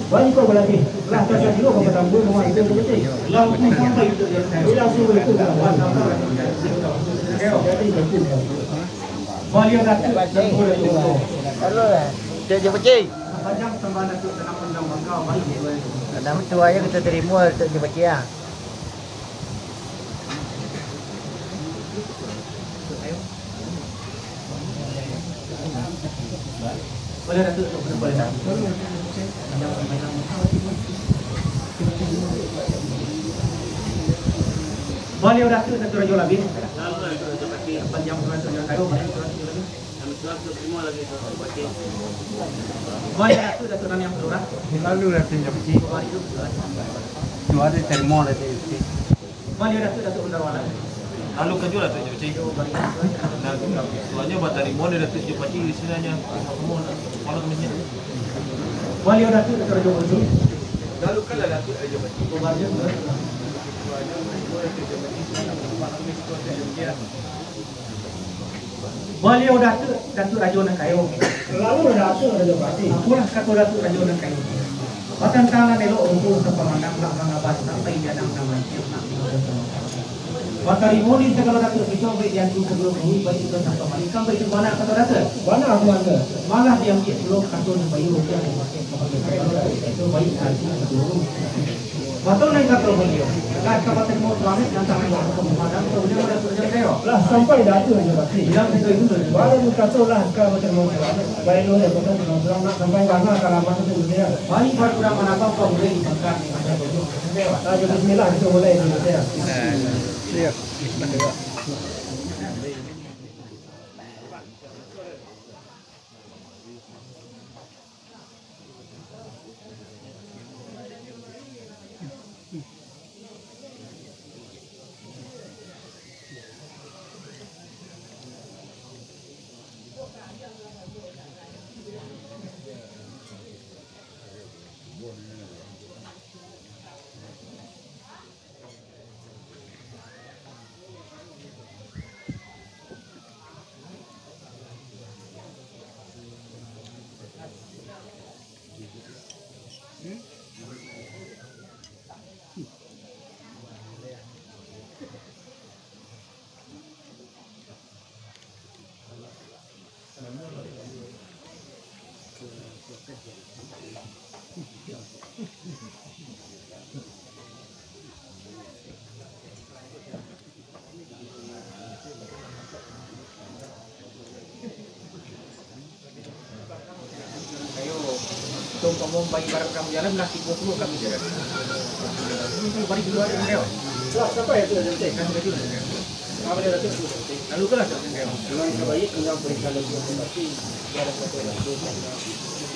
Bang, kau balatih. Lah, tak sadilo kau batambua rumah itu, betul? Lah, aku sampai itu, ya. Bila aku itu, dah. Jadi, betul, dah. Baliau Datuak, Datuak Rajo. Halo, lah. Cek je pecing. Panjang sambah Datuak, tanam undang bangka, balik. Tanam tu aja kita terima, Datuak je pecing, ah. Baliau Datuak Datuak Rajo Labih. Panjang Datuak Rajo Kayo, baliau Datuak Rajo Labih. Banyak Datuak, Datuak Naniang Salurah. Lalu Datuak Japati. Dua hari terima Datuak Japati. Baliau Datuak, Datuak Undarwala. Lalu ka juo Datuak Japati. Nah, suanya batarimo dari Datuak Japati di sini hanya semua, semua nak kemana? Baliau Datuak, Datuak Rajo Bonsu. Lalu kalah Datuak Rajo Japati. Suanya batarimo dari Datuak Japati. Baliau Datuak, Datuak Rajo nan kayo. Lalu Datuak Rajo Pati. Apolah kato Datuak Rajo nan kayo. Batantangan elok rupo sapamandang, lah mangabang sampai janang nan manantiang nak. Batarimo di sagalo Datuak kito, baik di angku sabalun dahulu, baik kito sampai manikam, baik tu bana kato Datuak. Bana, Tuan. Malah diambiak pulo kato nan bayu, rupiah dipakai sabagai sagalo Datuak kito, baik angku sabalun dahulu. Batua nan kato baliau, lah ka batarimo salamaik nan tamuah ka rumah dan ka rumah Datuak Rajo nan kayo. Lah sampai Datuak Rajo Pati. Bilang sajo itu, Datuak. Baru kato lah ka batarimo salamaik. Baik, lu, ya, batarimo salamaik nak sampai bana ka rumah Datuak Rajo. Baik, baru urang manabang pamulai di pangka ni, macam tu. Lah, jadi bismillah, kita mulai dulu, ya. Nah, iya. Bagi barang kamu jalan lah tigo puluah kami jalan. Bari dulu ada yang lewat. Lah, sampai itu dah selesai. Kan sudah dulu. Apa dia dah tu? Lalu kan ada yang lewat. Dengan sebaik dengan perintah dan pasti dia ada satu yang tu.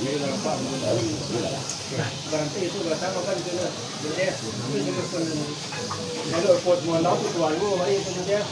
Jadi nampak. Barang tu itu berasal apa itu? Jadi dia itu juga pun kalau pot mau tahu tu tuan lu mari itu dia.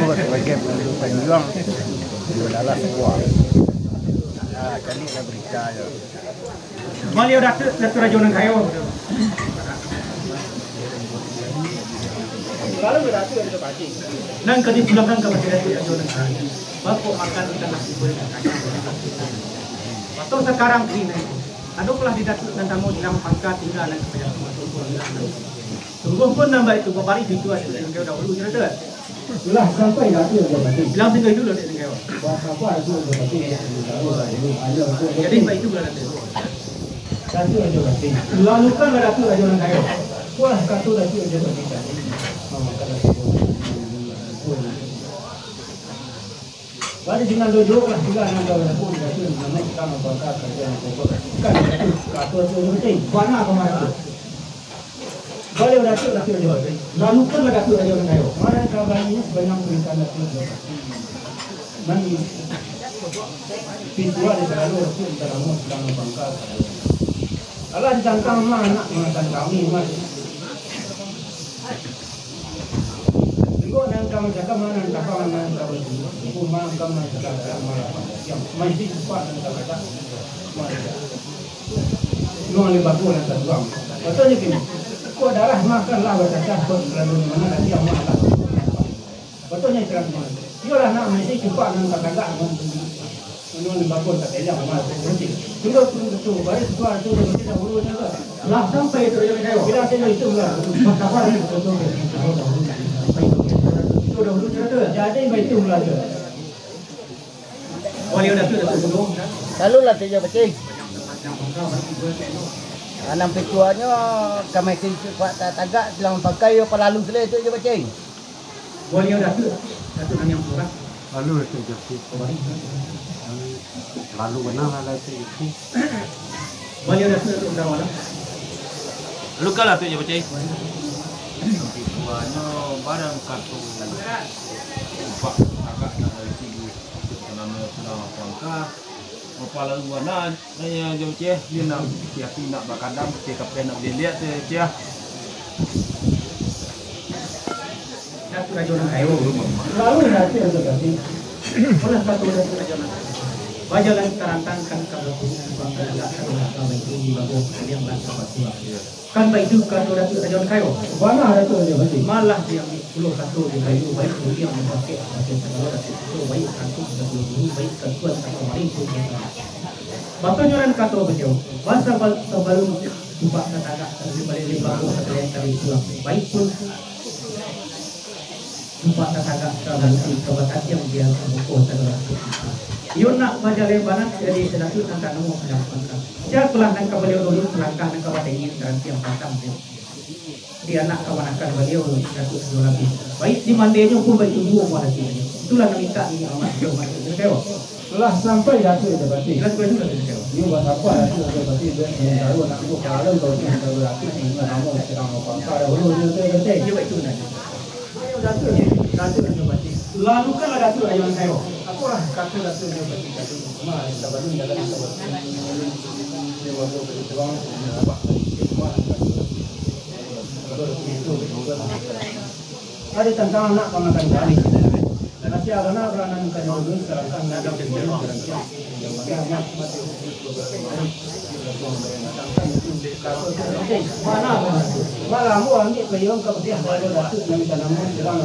Buat bagian panjuang di dalam sebuah. Ah, cari lah berita je. Baliau Datuak, Datuak Rajo Nan Kayo. Nan ka dipulangkan ka Datuak Rajo Nan Kayo. Bako makan di tangah kubur. Atau sakarang kini, ado pulo di Datuak nan namo Ilang Pangka tingga nan kapayah. Sungguahpun nan baitu, babari pintu ati nan kayo dahulu, kiro tu. Lah sampai Datuak Rajo Pati. Bilang tingga dulu, Dek, tingga. Wah, sampai Datuak Rajo Pati. Jadi, baitu lah, Datuak. Datuak Rajo Pati. Lalukanlah Datuak Rajo Nan Kayo. Wah, kato Datuak Rajo Pati tadi. Mamakan Datuak. Bari sinan dojo lah, tingga nan ka bajaku, di situ, di mana kita mambangka karajo nan pokok. Kan, kato tu, kato tu, penting. Bana ka marajo. Baliau Datuak, Datuak Rajo. Lalukanlah Datuak Rajo Nan Kayo. Mari ka bali sabanyak perintah Datuak Rajo. Nan pintu di salalu Datuak minta namo, sedang mambangka karajo. Alah ditantang mah, anak mah, tantang kami mah. Tengok nan ka mancakam, nan ka, nan ka bajuo. Rumah ka mancakam, malah yang masih sempat nan ka mancakam. Nong libago nan ka tuang. Patutnyo kini, kok darah mah kan lah bacacah, kok lalu di mana lagi yang mah lah. Patutnyo terang. Iyolah nak masih sempat nan ka tagak, nan Anu limbakun ka tendang, Umar, kunci. Tunggu, tunggu, tunggu. Bari suah tu, dia mesti dahulu je tu. Lah sampai tu, dia kata, bilang saya itu lah. Sabar, itu tu, itu dahulu. Sampai tu, itu dahulu je tu. Jadi, baik tu lah tu. Boleh dah tu, dah tu, dulu. Lalu lah tu je, pacing. Anang pituanyo, kami sini kuat tak tagak, bilang pakai, apa lalu selai tu je, pacing. Baliau Datuak, Datuak Naniang Purah. Lalu Datuak Jati. Kembali. Lalu bana lah Datuak Jati. Baliau Datuak, Datuak Darawalah. Lalu kalah Datuak Jati. Tuanyo barang kato. Umpak agak nak dari sini. Nama sudah pangka. Kepala buana. Nyo, jo, ceh, dia nak, hati-hati nak bakadang, ceh, kapeh nak dilihat, ceh, ceh. Datuak Rajo Nan Kayo. Lalu Datuak Rajo Pati. Olah kato Datuak Rajo Nan Kayo. Bajalan tarantang kan kalau pun bangka agak kalau nak kawin ini bagus, yang bangka pasti. Kan baitu kato Datuak Rajo Nan Kayo. Bana Datuak Rajo Pati. Malah diambiak pulo kato di kayu, baik kuliah mambangkek, baik sagalo Datuak Rajo, baik kantuk, baik guru, baik kantuan, kantuan maring, pun kantuan. Bakonyoran kato baliau, basa bal-, sabalun tupak tatagak, tapi baliau limbako sakalian kali pulang. Baik pun tupak tatagak, sabalun kabatakian dia buko sagalo Datuak. Iyo nak bajalai banan, jadi sadatu nan tanamo dalam pangka. Siapalah nan ka baliau dulu, langkah nan ka batengin, tarantiang batang dia. Di anak kamanakan baliau, Datuak Rajo Lapis. Baik di mandinyo pun baitu juo muah hati. Itulah nan mintak ni amat jauah mati. Kecewa. Lah sampai Datuak Rajo Pati. Jelas kau itu Datuak Rajo. Iyo, basapa Datuak Rajo Pati, dan sementara nak buka lalu kau tu, sementara Datuak, sehingga namo sedang mapangka dahulu, Datuak Rajo Pati. Iyo, baik tu benar. Datuak, Datuak Rajo Pati. Lalukanlah Datuak Rajo Nan Kayo. Apolah kato Datuak Rajo Pati tadi? Mah, kita baru jalan, kita baru. Dia baru berjuang, dia nampak. Ado tantang anak pangatan bali. Nasiah bana baranan ka dulu, salangkah nadam di dalam barancang. Bana bana. Malah ambo ambiak payuang ka putiah dado Datuak nan tanamo silang.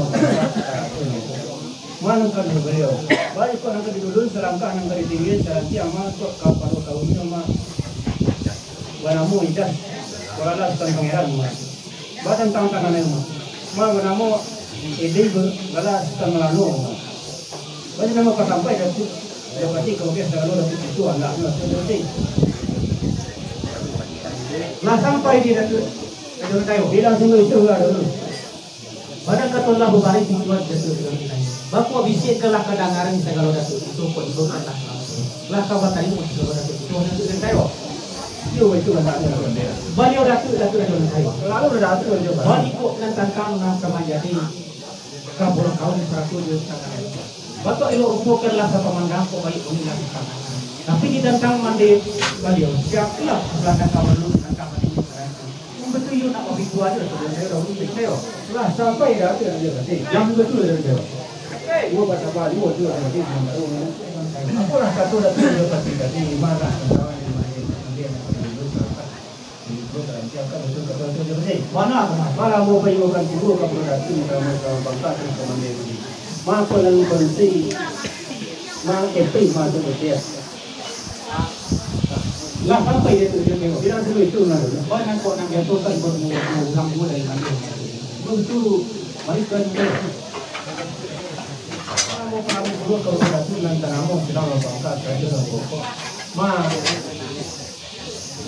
Manang ka dulu baliau. Baliau ko nan ka di dulu, salangkah nan ka di pinggir, sarantiang mah, kok ka paruah kaumnyo mah. Banamo Idas, Kuala Sutan Pangeran mah. Batantang tangan ayo mah. Mah banamo Ede galak sitangah lano. Banyak nama pasampai Datuak. Yang pasti kalau biasa kalau Datuak itu anaknya Datuak nanti. Lah sampai di Datuak. Datuak Tayo. Bilang sungguh itu lah dulu. Pada kata Allah babarik di Tuan Datuak Datuak Tayo. Bakuak bisiak lah kadangaran sagalo Datuak itu kok itu kan lah. Lah kawan tadi mau sagalo Datuak itu Datuak Tayo. Iyo itu anaknya. Baliau Datuak Datuak Datuak Tayo. Lalu Datuak Datuak. Baliau kok nan tantang nan sama jadi. Kabuah kaum sarato jo tangan. Batok elok rupo kan lah sapamandang, kok baiak bunyi lah di tangan. Tapi di tantang mande baliau, siaplah lah tantang malu, tantang mandi, tantang itu. Mun betul iyo nak bapitua aja, tu dia dah urus dia. Lah, sampai dah tu dia tadi. Yang betul dia dah. Dua batapa, dua tu dia tadi, yang baru. Apalah satu dah tu dia pasti tadi, marah, ketawa, dia main, dia nak pergi dulu, Bana, bana. Malam mo paingokan tibo ka produksi utama ka bangka ka kamande budi. Mako nan bansi, ma epi ma tu betia. Lah sampai dia tu dia tengok. Bilang dulu itu lah. Bana kok nan biaso kan buat urang dulu dari mana. Itu balik kan dia. Malam mo paingokan tibo ka produksi nan tanamo sedang bangka ka kamande budi. Ma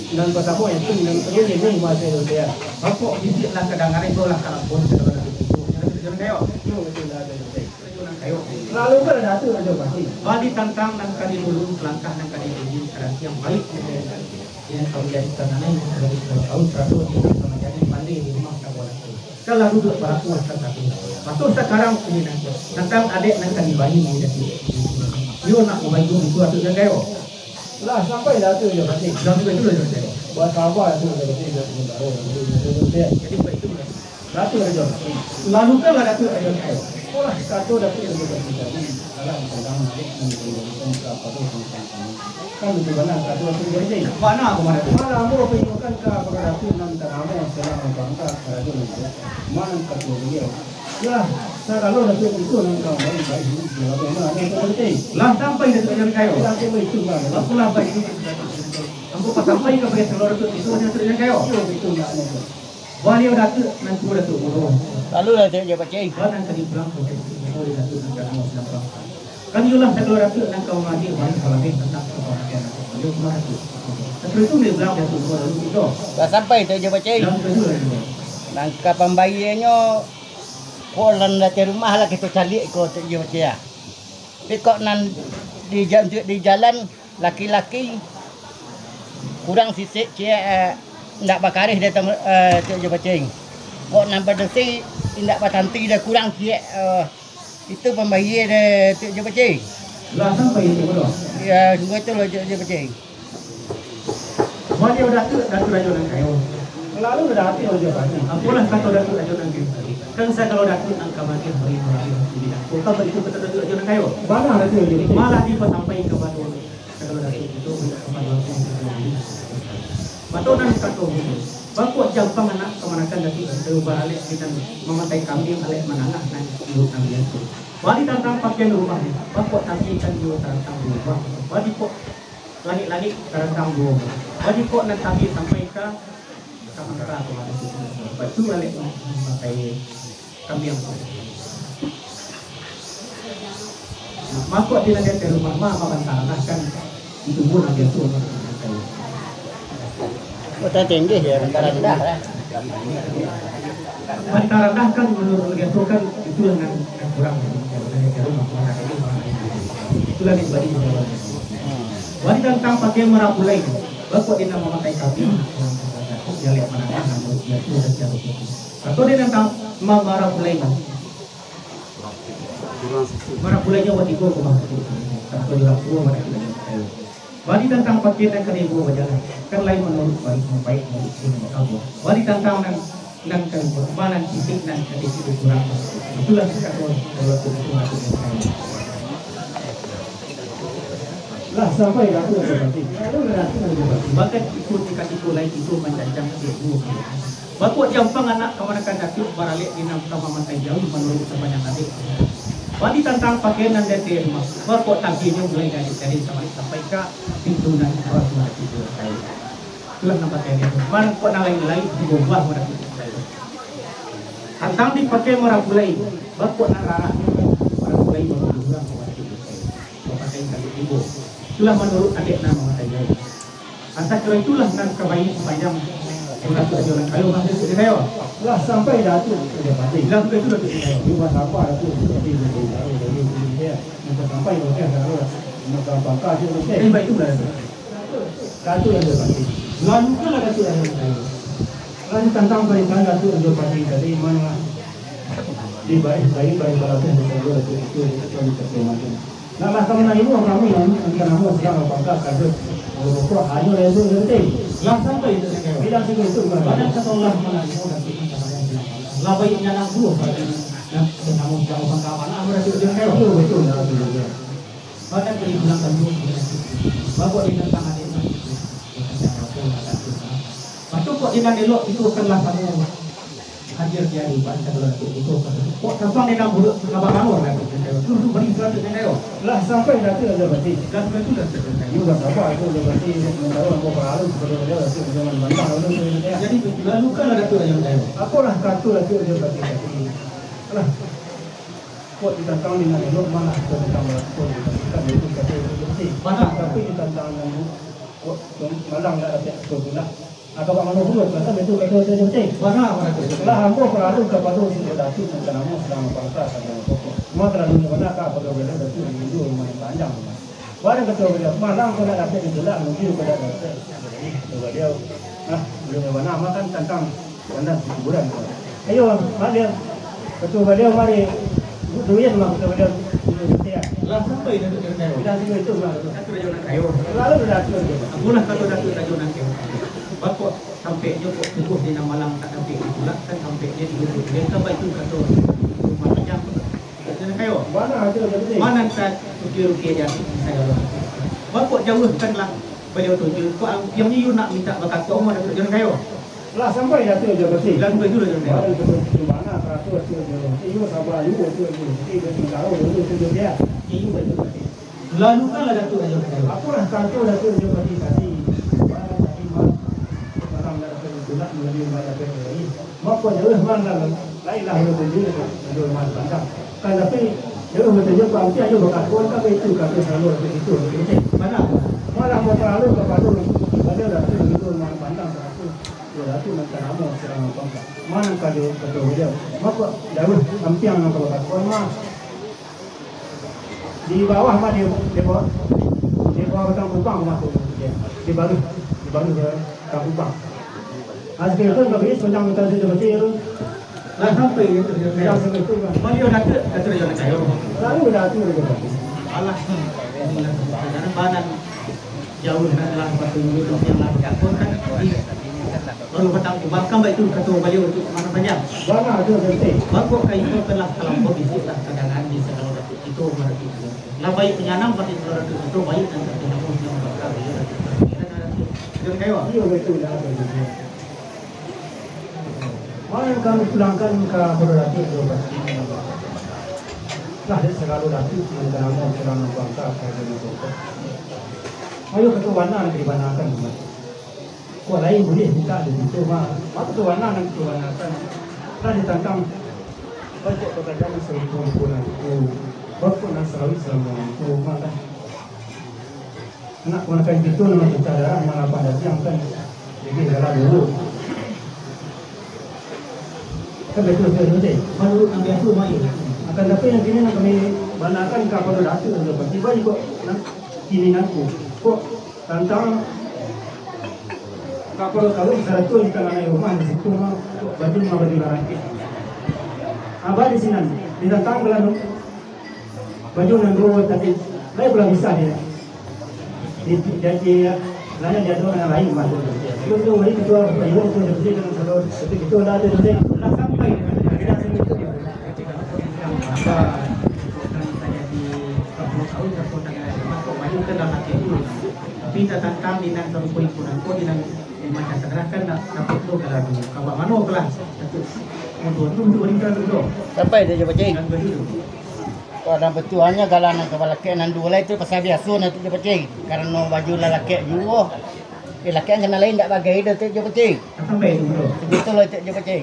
Nan patamo itu nan kedua ni, ni masa itu dia. Bapak bibik lah kadangaran tu lah kalapon segala macam itu. Jangan kayo. Yo, betul lah, betul. Jangan kayo. Lalu kan ada tu raja pasti. Bali tantang nan kali dulu, langkah nan kali dulu, sekarang yang baik. Yang kau jadi tanah ni, yang kau tahu seratus, yang kau jadi pandai di rumah tak boleh. Kalau duduk barakuah tantang tu. Masuk sekarang ini nanti. Tantang adek nan kali bayi ni dah. Yo nak membantu itu atau jangan kayo. Lah, sampai lah tu jo pasti. Lah, sampai tu lah jo pasti. Buat sabar tu jo pasti, jo sementara. Jadi, baik tu lah. Lah, tu lah jo pasti. Lalu kan lah tu lah jo pasti. Olah, kato dah tu jo pasti tadi. Dalam tentang naik dan turun ka pada tentang kami. Kan itu bana kato tu jo pasti. Bana, bana. Malam mo paingokan ka pada tu nan tanamo selama bangka karajo nan. Malam kato dia. Lah, sagalo Datuak itu nan ka baik-baik, bagaimana nan ka penting? Lah sampai Datuak Jangan Kayo. Lah sampai itu lah. Apalah baik itu. Ambo pasampai ka bagai sagalo Datuak itu, Datuak Jangan Kayo. Iyo, betul lah, betul. Baliau Datuak, nan tuo Datuak Guru. Lalu Datuak Jangan Pacai. Bana ka dibilang, oleh Datuak nan ka sedang. Kan iyolah sagalo Datuak nan ka mangajak baliau salabeh tantang kapangatian Datuak. Baliau ka Datuak. Tapi itu dibilang Datuak Guru lalu itu. Lah sampai Datuak Jangan Pacai. Lah sampai itu lah. Nan ka pambaianyo, Kok nan datang rumah lah kito caliak ko tu iyo, Cik, ah. Tapi kok nan di ja-, di jalan, laki-laki kurang sisik, Cik, eh, ndak bakarih dia tam-, eh, Cik Jo Pacing. Kok nan badusi, indak batanti dia kurang, Cik, eh, itu pambayia dia, Cik Jo Pacing. Lah sampai itu, Bro. Ya, sungguah tu lah, Cik Jo Pacing. Baliau Datuak, Datuak Rajo Nan Kayo. Lalu Datuak Rajo Pati. Apolah kato Datuak Rajo Nan Kayo tadi. Kan sagalo Datuak nan ka mangih bari-bari di bidang. Bukan baitu kato Datuak Rajo Nan Kayo. Bana Datuak Rajo Pati. Malah dipasampaikan kabado sagalo Datuak itu, banyak kapado Datuak itu. Batua nan kato buku. Bakuak jampang anak kamanakan Datuak Rajo Pati baralek di nan mamatai kambiang alek manangah nan iduik nan biaso. Bari tantang pakian rumah ni, bakuak tapi kan juo tarantang rumah. Bari kok Langik-langik tarantang duo. Bari kok nan tabik sampai ka, ka mangka tu. Lepas tu baliak mamakai kambiang tu. Nah, mako di nan di rumah mah mabantaran lah kan. Itu pun nan biaso. Kota tinggi ya, bantaran rendah lah. Bantaran rendah kan menurut biaso kan itu yang nan, nan kurang. Itulah di balik. Bari tantang pakian marapulai, bakuak di nan mamakai kambing, dialek manangah, namun biaso sacara umum. Atau di nan tang-, ma-, marapulai, marapulainyo batigo ko mah. Tanpa dilaku, marapulai. Bari tantang pakian nan kanibo bajalan, kan lain manuruik bari, baik manuruik sini bakabuah. Bari tantang nan Nan kaduo, ma nan sisik nan ka dikurang. Itulah sikato kalau tu itu hati yang saya. Lah sampai Datuak Rajo Pati. Lalu Datuak Rajo Pati. Bahkan itu di katiko lain itu mancancang dia dua. Bakuak jampang anak kamanakan Datuak baralek di nan ka mamakai jauah manuruik sapanjang adik. Bari tantang pakian nan dari rumah. Bakuak tagihnyo mulai dari, dari sampai, sampai ka pintu nan baru mati dua kali. Itulah nan pakai dia. Mangko nan lain-lain diubah urang. Tantang dipakai marapulai, bakuak nan rarak, marapulai bakuak urang, bapakai sabik tibo. Itulah manuruik adek nan mamakai jauah. Asa kiro itulah nan ka baiak sapanjang Datuak Rajo Nan Kayo, Datuak Rajo Nan Kayo. Lah sampai Datuak Rajo Patih. Lah sampai itu Datuak Rajo Nan Kayo. Di bawah sapa Datuak Rajo Patih, Datuak Rajo Nan Kayo. Minta sampai, bukan, kalau nak gampang ka, Datuak Rajo Patih. Eh, baik itulah, Datuak. Datuak Rajo Patih. Lalu kan lah Datuak Rajo Nan Kayo. Kan tantang parintahan Datuak Rajo Patih tadi, mano lah. Di baik, baik, baik, baik, baik, baik, baik, baik, baik, baik, baik, baik, baik, baik, Nak lah ka manarimo kami nan, nan ka namo sadang bapangka kaduah, rokok hanyo lah itu nanti. Lah sampai itu, Datuak Rajo Nan Kayo. Bilang sajo itu, Datuak Rajo Nan Kayo. Badan ka solah manarimo dan kita sadang bilang. Lah baik nyanang buah bagi nan ka namo sadang bapangka, amanah, Datuak Rajo Nan Kayo. Iyo, betul, Datuak Rajo Nan Kayo. Badan ka dipulangkan dulu. Bapak di tantang adek nan itu. Bapak di nan elok itu kan lah samo. Hadir di hadapan Datuak Rajo Patih. Kok tantang di nan buruak, ka babangun Datuak Rajo Nan Kayo. Dulu bari Datuak Rajo Nan Kayo. Lah sampai Datuak Rajo Patih. Lah sampai itu Datuak Rajo Nan Kayo. Iyo, lah saba itu Rajo Patih, nak tahu ambo paralu kepada baliau, Datuak Rajo Nan Bantang, lalu Datuak Rajo Nan Kayo. Jadi, lalu kan lah Datuak Rajo Nan Kayo. Apolah kato Datuak Rajo Patih tadi. Alah, kok ditantang di nan elok, mano lah kok ditantang balakon, ditantang itu kato Rajo Patih. Bana. Tapi ditantang nan kok malang nak dapek kato tu lah. Agak mano pulo, kan itu kato Rajo Patih. Bana, bana. Lah ambo paralu kapado si Datuak nan ka namo sadang bapangka, sadang bapokok. Cuma talalu bana ka kapado baliau Datuak Rajo Nan Kayo, lumayan panjang. Bana kato baliau, malang kok nak dapek ditulak, rugi kok nak dapek. Jadi, kato baliau, nah, baliau bana mah kan tantang bana kuburan. Ayo, mari, kato baliau, mari. Duit mah, kato baliau, duit. Lah sampai Datuak Rajo Nan Kayo. Lah sampai itu mah. Datuak Rajo Nan Kayo. Lalu Datuak Rajo. Apolah kato Datuak Rajo Nan Kayo. Bapak Sampeknyo kok tubuah di nan malang tak dapek ditulak, kan sampeknyo di lubuk. Dek ka baitu kato rumah panjang. Datuak Rajo Nan Kayo. Bana tu, Datuak Rajo Patih. Mano ka rukia-rukia jadi sagalo. Bapak jauahkanlah baliau tu je. Kok ampiangnyo iyo nak mintak bakato mah, Datuak Rajo Nan Kayo. Lah sampai Datuak Rajo Patih. Lah sampai tu, Datuak Rajo Nan Kayo. Bana tu, bana tu, Datuak Rajo. Iyo, saba juo, Datuak Rajo. Iyo, baitu, Datuak Rajo. Iyo, baitu, Datuak Rajo. Lalu kan lah Datuak Rajo Nan Kayo. Apolah kato Datuak Rajo Patih tadi. Wah, tadi mah, malam dah dapat tulak, malam dah dapat hari. Mako jauah mah lah, lain lah Rajo Tanjung, Rajo Rumah Pandang. Kan tapi, jauah Rajo Tanjung, Pak Ampi ajo bakakon, kan itu kato selalu Rajo itu, Rajo Tanjung. Mana? Malah mau terlalu kepada Rajo Tanjung, Rajo Rumah Pandang, satu. Yo, Datuak nan ka namo sadang bapangka. Mano kato, kato baliau. Mako jauah ampiang nan ka bakakon mah. Di bawah mah di, di bawah, di bawah batang kubang mah tu, di baruah, di baruah batang kubang. Nah, sakali tu, Pak Bais, panjang minta duit Datuak Rajo Patih tu. Lah sampai itu, Datuak Rajo Nan Kayo. Lah sampai itu, kan. Baliau Datuak, Datuak Rajo Nan Kayo. Lalu Datuak Rajo Patih. Alah, badan jauah nan lah batunjuk, nan lah bakato kan. Baruah batang kubang, kan baitu kato baliau tu, mano panjang. Bana tu, Datuak Rajo Patih. Mako kato kan lah talampau bisuak lah kadangaran di sagalo dapek. Itu marati. Lah baiak panyanang pakai suaro tu, itu baiak nan tapi namun yang bakal dia. Iyo, baitu lah, baitu. Mano kami pulangkan ka Purwodadi tu, Pak. Lah, dek sagalo dapek, nan ka namo surang bangka, ka namo bangka. Ayo, kato bana nan dibanakan, Pak. Kok lain buliah mintak dek kito mah. Mako tu bana nan kito banakan. Lah ditantang. Bantuak pakarjaan nan sarupo-rupo nangko. Bantuak nan sarawik salamo nangko mah kan. Anak kamanakan kito nan mancacah darah, malapah dagiang kan. Jadi dalam dulu. Kan betul, betul, betul. Manurut nan biaso mah, iyo. Akan tapi nan kini nan kami banakan kapado Datuak nan pasti baik kok. Nah, kini nangko. Kok Tantang kapalo kaum sarato di tangah rumah di situ mah, baju mah baju laraki. Abah di sinan, ditantang balan baju nan duo tadi, lai pulang bisa dia. Di, di, di, lain dia dua nan lain mah. Itu tu, itu tu, itu tu, itu tu, itu tu, lah tu, itu tu. Lah sampai, tidak sampai itu. Apa, bukan saja di kampung tahu, kampung tangah, kampung maju ke dalam hati itu. Tapi tatantang di nan sarupo iku nangko, di nan macam tangah kan nak dapat tu kalau tu. Kawak mano kelas? Satu. Untuk tu, untuk wanita tu, tu. Sampai dia je, Pak Cik. Dan begitu. Kok ada betuannya galah nan kabalakek nan duo lai tu pasal biaso nan tu je, Pak Cik. Karano baju lalakek juo. Eh, lakek nan lain ndak bagai doh tu je, Pak Cik. Sampai tu, bro. Segitu lah tu je, Pak Cik.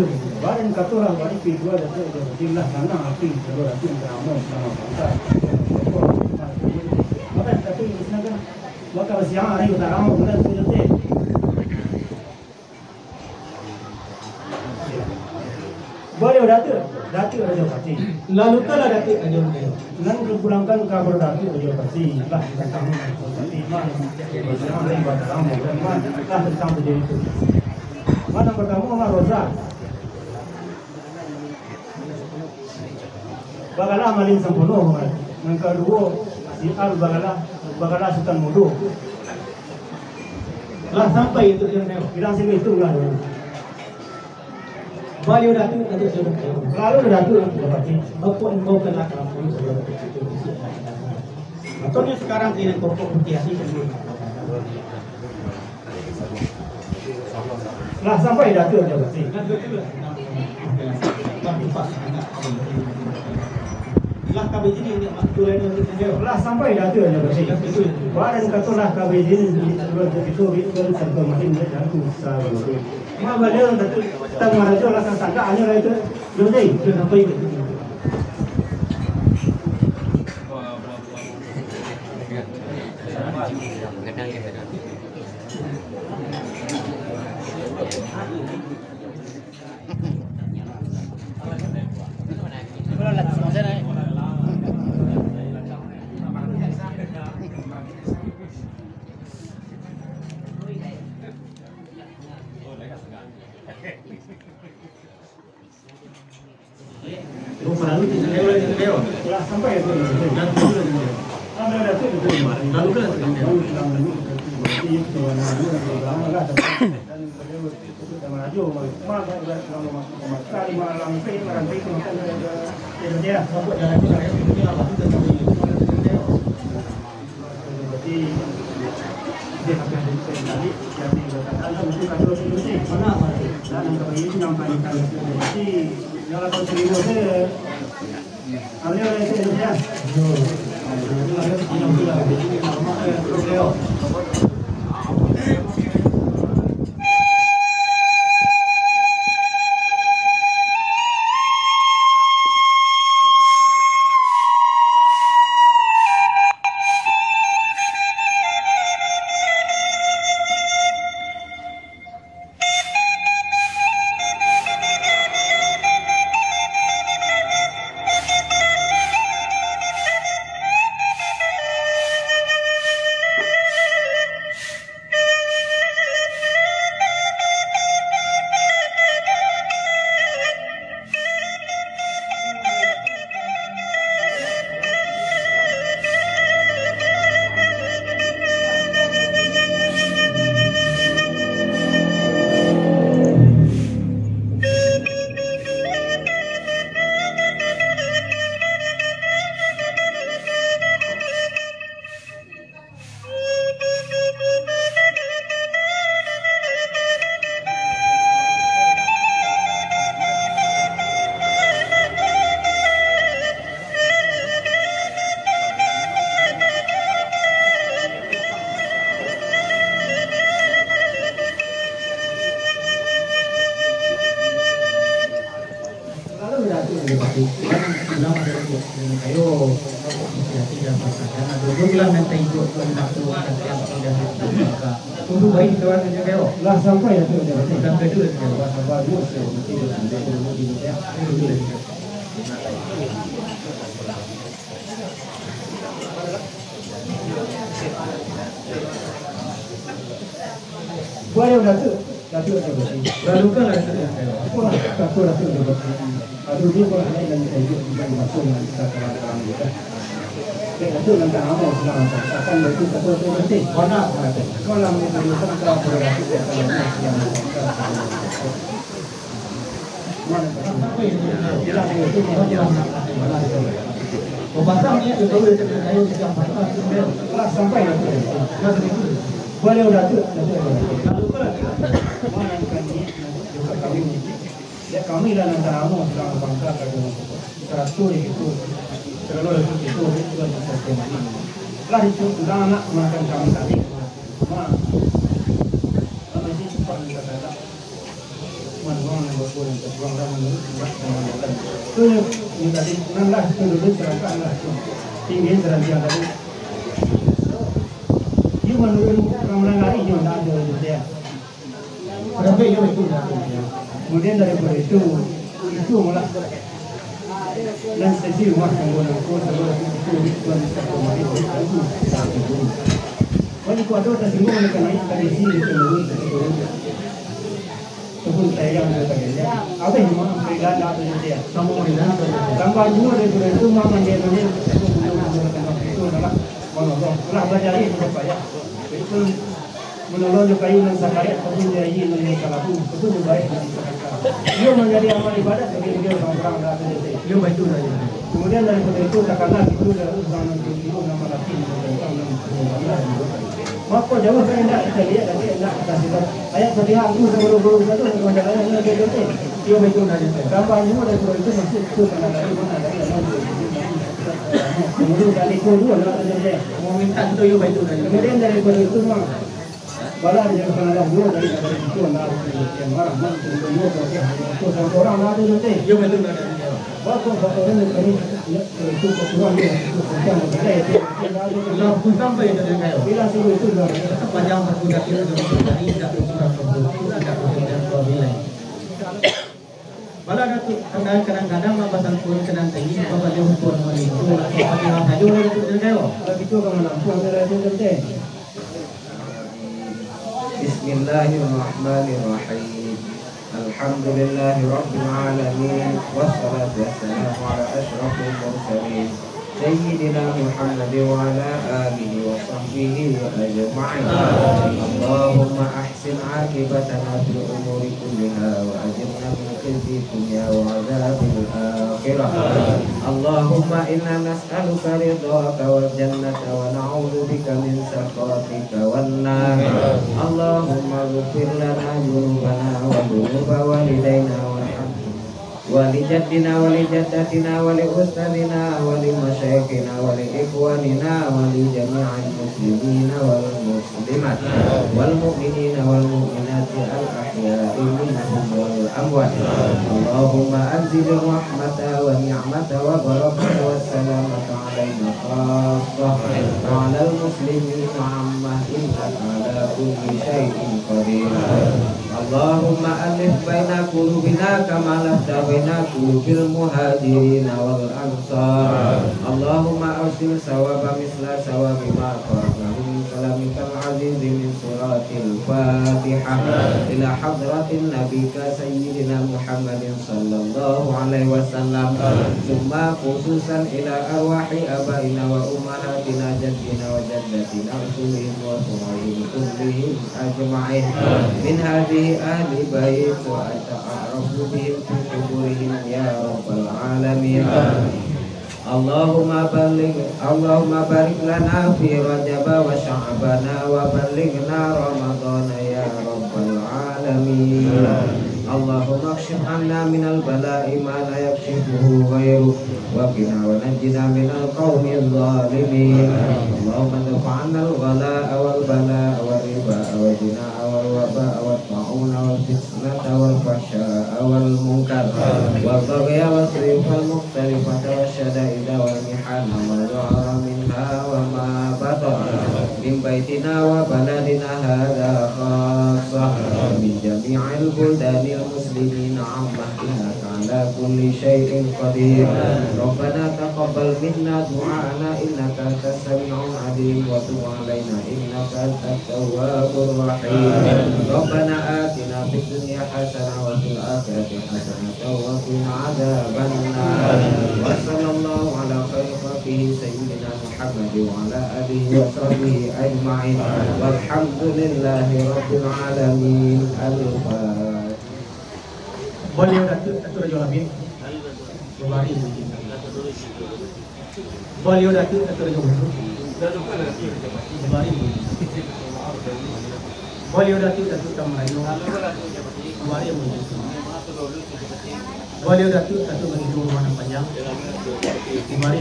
Badan kato lah, bari pi juo Datuak Rajo Pati, lah sanang ati, kalau Datuak Rajo Pati, nama pantai. Maka Datuak Rajo Pati, silakan. Maka siang hari utara, bulan Datuak Rajo Pati. Baliau Datuak, Datuak Rajo Pati. Lalu kalah Datuak Rajo Pati. Nan dipulangkan kabar Datuak Rajo Pati, lah tantang Rajo Pati, mah, lah tantang terjadi itu. Mah, nan partamo, mah, Roza. Bakalah Malin Sampono, mah. Nan kaduo, si Al Bakalah, Bakalah Sutan Mudo. Lah sampai itu, bilang sini itu lah. Baliau Datuak, Datuak Rajo Pati. Lalu Datuak Rajo Pati. Bapak engkau telah kampung sudah begitu. Contohnya sekarang ini tokoh putih hati. Lah sampai Datuak Rajo Pati. Lah ka baizin, lah sampai Datuak Rajo Pati. Badan kato lah ka baizin, di luar itu, itu, itu, satu makin, satu, satu. Mah baliau Datuak Tang Marajo lah ka tagak, hanya lah itu. Sudah, sudah sampai. Lah sampai itu. Lalu kan. Lalu Datuak Rajo Pati, pulang dari Pulau Kayo, hati-hati dan pasakan, ado dua bulan nanti hidup, dan satu, dan tiap, dan tiap, untuk baik di kawan Rajo Kayo. Lah sampai Datuak Rajo Pati. Sampai tu, Rajo Kayo. Sabar dulu, saya mesti dulu, dulu, dulu, ya. Dulu, dulu. Buat yang Datuak. Datuak Debati. Lalukanlah Datuak Debati. Apolah, Datuak Debati. Aduh, dia pun ada yang saya juga tidak masuk dengan kita sekarang-sekarang juga. Dek Datuak nan tanamo silang, akan baitu Datuak Debati. Kau nak, kau nak menyebutkan kau pada Datuak yang tanamo silang. Lah sampai lah tu. Baliau Datuak, Datuak. Mana bukan ni? Bukan kami ni. Ya, kami lah nan tanamo silang bangka ka dunia. Sarato di situ. Sarato di situ, itu kan satu kali. Lah itu, sudah anak makan kami tadi. Ma. Kami sih cepat minta datang. Manuang nan bakuah nan tapuang lah manuruik umat nan mandalam. Tu nyo, nyo tadi, nan lah, tu dulu serangkak lah tu. Tinggi serantiang tadi. Iyo manuruik urang-urang lari nyo ndak ado itu dia. Sampai iyo itu dah. Kemudian daripada itu, itu malah nan sesi rumah tangga nangko, saudara itu, itu, itu, itu, itu, itu. Wali kuado tasinggung oleh kanai tradisi di seluruh, di seluruh. Ataupun sayang dia tadi, ya. Apa yang memang perbedaan lah tu nanti, ya? Sama perbedaan tu. Tambah dua daripada itu, memang dia nanti, itu adalah menolong. Lah belajar itu, Bapak, ya. Itu menolong di kayu nan sakarek, tapi di aia nan salalu, itu lebih baik dari sadakah. Dia menjadi amal ibadat bagi dia orang-orang dah ada. Dia baik tu dah, ya. Kemudian daripada itu, takkanlah itu dah orang nan tujuh nama laki, tentang nan Mako jauah kan indak kita lihat, tapi indak kita sifat. Ayat Fatihah tu sebelum-belum satu, macam mana dia kata? Iyo, baik tu, nah, dia kata. Tambah lima daripada itu masuk tu, karena dari mana, dari mana, dari mana. Kemudian dari itu dua, nak kata dia. Mau minta tu, iyo, baik tu, nah, dia kata. Kemudian daripada itu, mah, bala dia kata, Allah dua daripada itu, nah, dia marah, mah, itu dua, dia kata, itu satu orang, nah, dia kata. Iyo, baik tu, nah, dia kata. Waktu satu orang, dia kata, Bala Datuak, kadang-kadang lah basangkuik ka nan tinggi, babalah hukum malimpua, Fatihah sajo lah Datuak Dengkayo. Kalau gitu, ka manampuah, Datuak Dengkayo. Bismillahirrahmanirrahim. Alhamdulillahirabbil alamin, wassalatu wassalamu ala asyrafil mursalin, sayyidina Muhammad wa ala alihi wa sahbihi ajma'in. Allahumma ahsin aqibatana fil umuri kulliha wa ajirna min khizyid dunya wa adzabil akhirah. Allahumma inna nas'aluka ridhaka wal jannata wa na'udzubika min sakhatika wan nar. Allahumma ighfir lana dzunubana wa dzunuba walidaina warhamhum, wa li jaddina wa li jaddatina wa li ustadzina wa li masyaikhina wa li ikhwanina wa li jami'il muslimina wal muslimat wal mu'minina wal mu'minati al ahya'i minhum wal amwat. Allahumma anzil rahmata wa ni'mata wa barakata wa salamata alaina khassah wa alal muslimina ammah innaka ala kulli syai'in qadir. Allahumma alif baina qulubina kama alafta baina qulubil muhajirin wal ansar. Allahumma arsil sawaba misla sawabi ma qara'nahu min kalamikal aziz min suratil Fatihah ila hadratin nabika sayyidina Muhammadin sallallahu alaihi wasallam. Summa khususan ila arwahi abaina wa ummahatina, jaddina wa jaddatina, usulihim wa furu'ihim kullihim ajma'in. Min hadhihi ahli bait wa anta a'rafu bihim fi quburihim ya rabbal alamin. Allahumma balligh, Allahumma barik lana fi Rajaba wa Sya'bana wa ballighna Ramadana ya rabbal alamin. Allahumma kshif anna minal bala'i ma la yakshifuhu ghairuk, wa qina wa najjina minal qaumiz zalimin. Allahumma dfa' annal ghala'a wal bala'a war riba'a waz zina'a wal waba'a wat ta'una wal fitnata wal fahsya'a wal munkar wal baghya was suyufal mukhtalifata wasy syada'ida wal mihana ma zahara minha wa ma bathan, min baitina wa baladina hadza khassah, min jami'il buldanil muslimina ammah, innaka ala kulli syai'in qadir. Rabbana taqabbal تقبل منا دعاءنا إنك أنت السميع العليم وتب علينا إنك أنت التواب الرحيم. ربنا آتنا في الدنيا حسنة وفي الآخرة حسنة وقنا عذاب النار. وصلى الله على خير خلقه سيدنا محمد وعلى آله وصحبه أجمعين. والحمد لله رب العالمين. الفاتحة. Baliau Datuak Datuak Rajo Labih. Babari. Baliau Datuak Datuak Rajo Batu. Babari. Baliau Datuak Datuak Tamarayo. Babari. Baliau Datuak Datuak Bagitu Rumah Nan Panjang. Babari.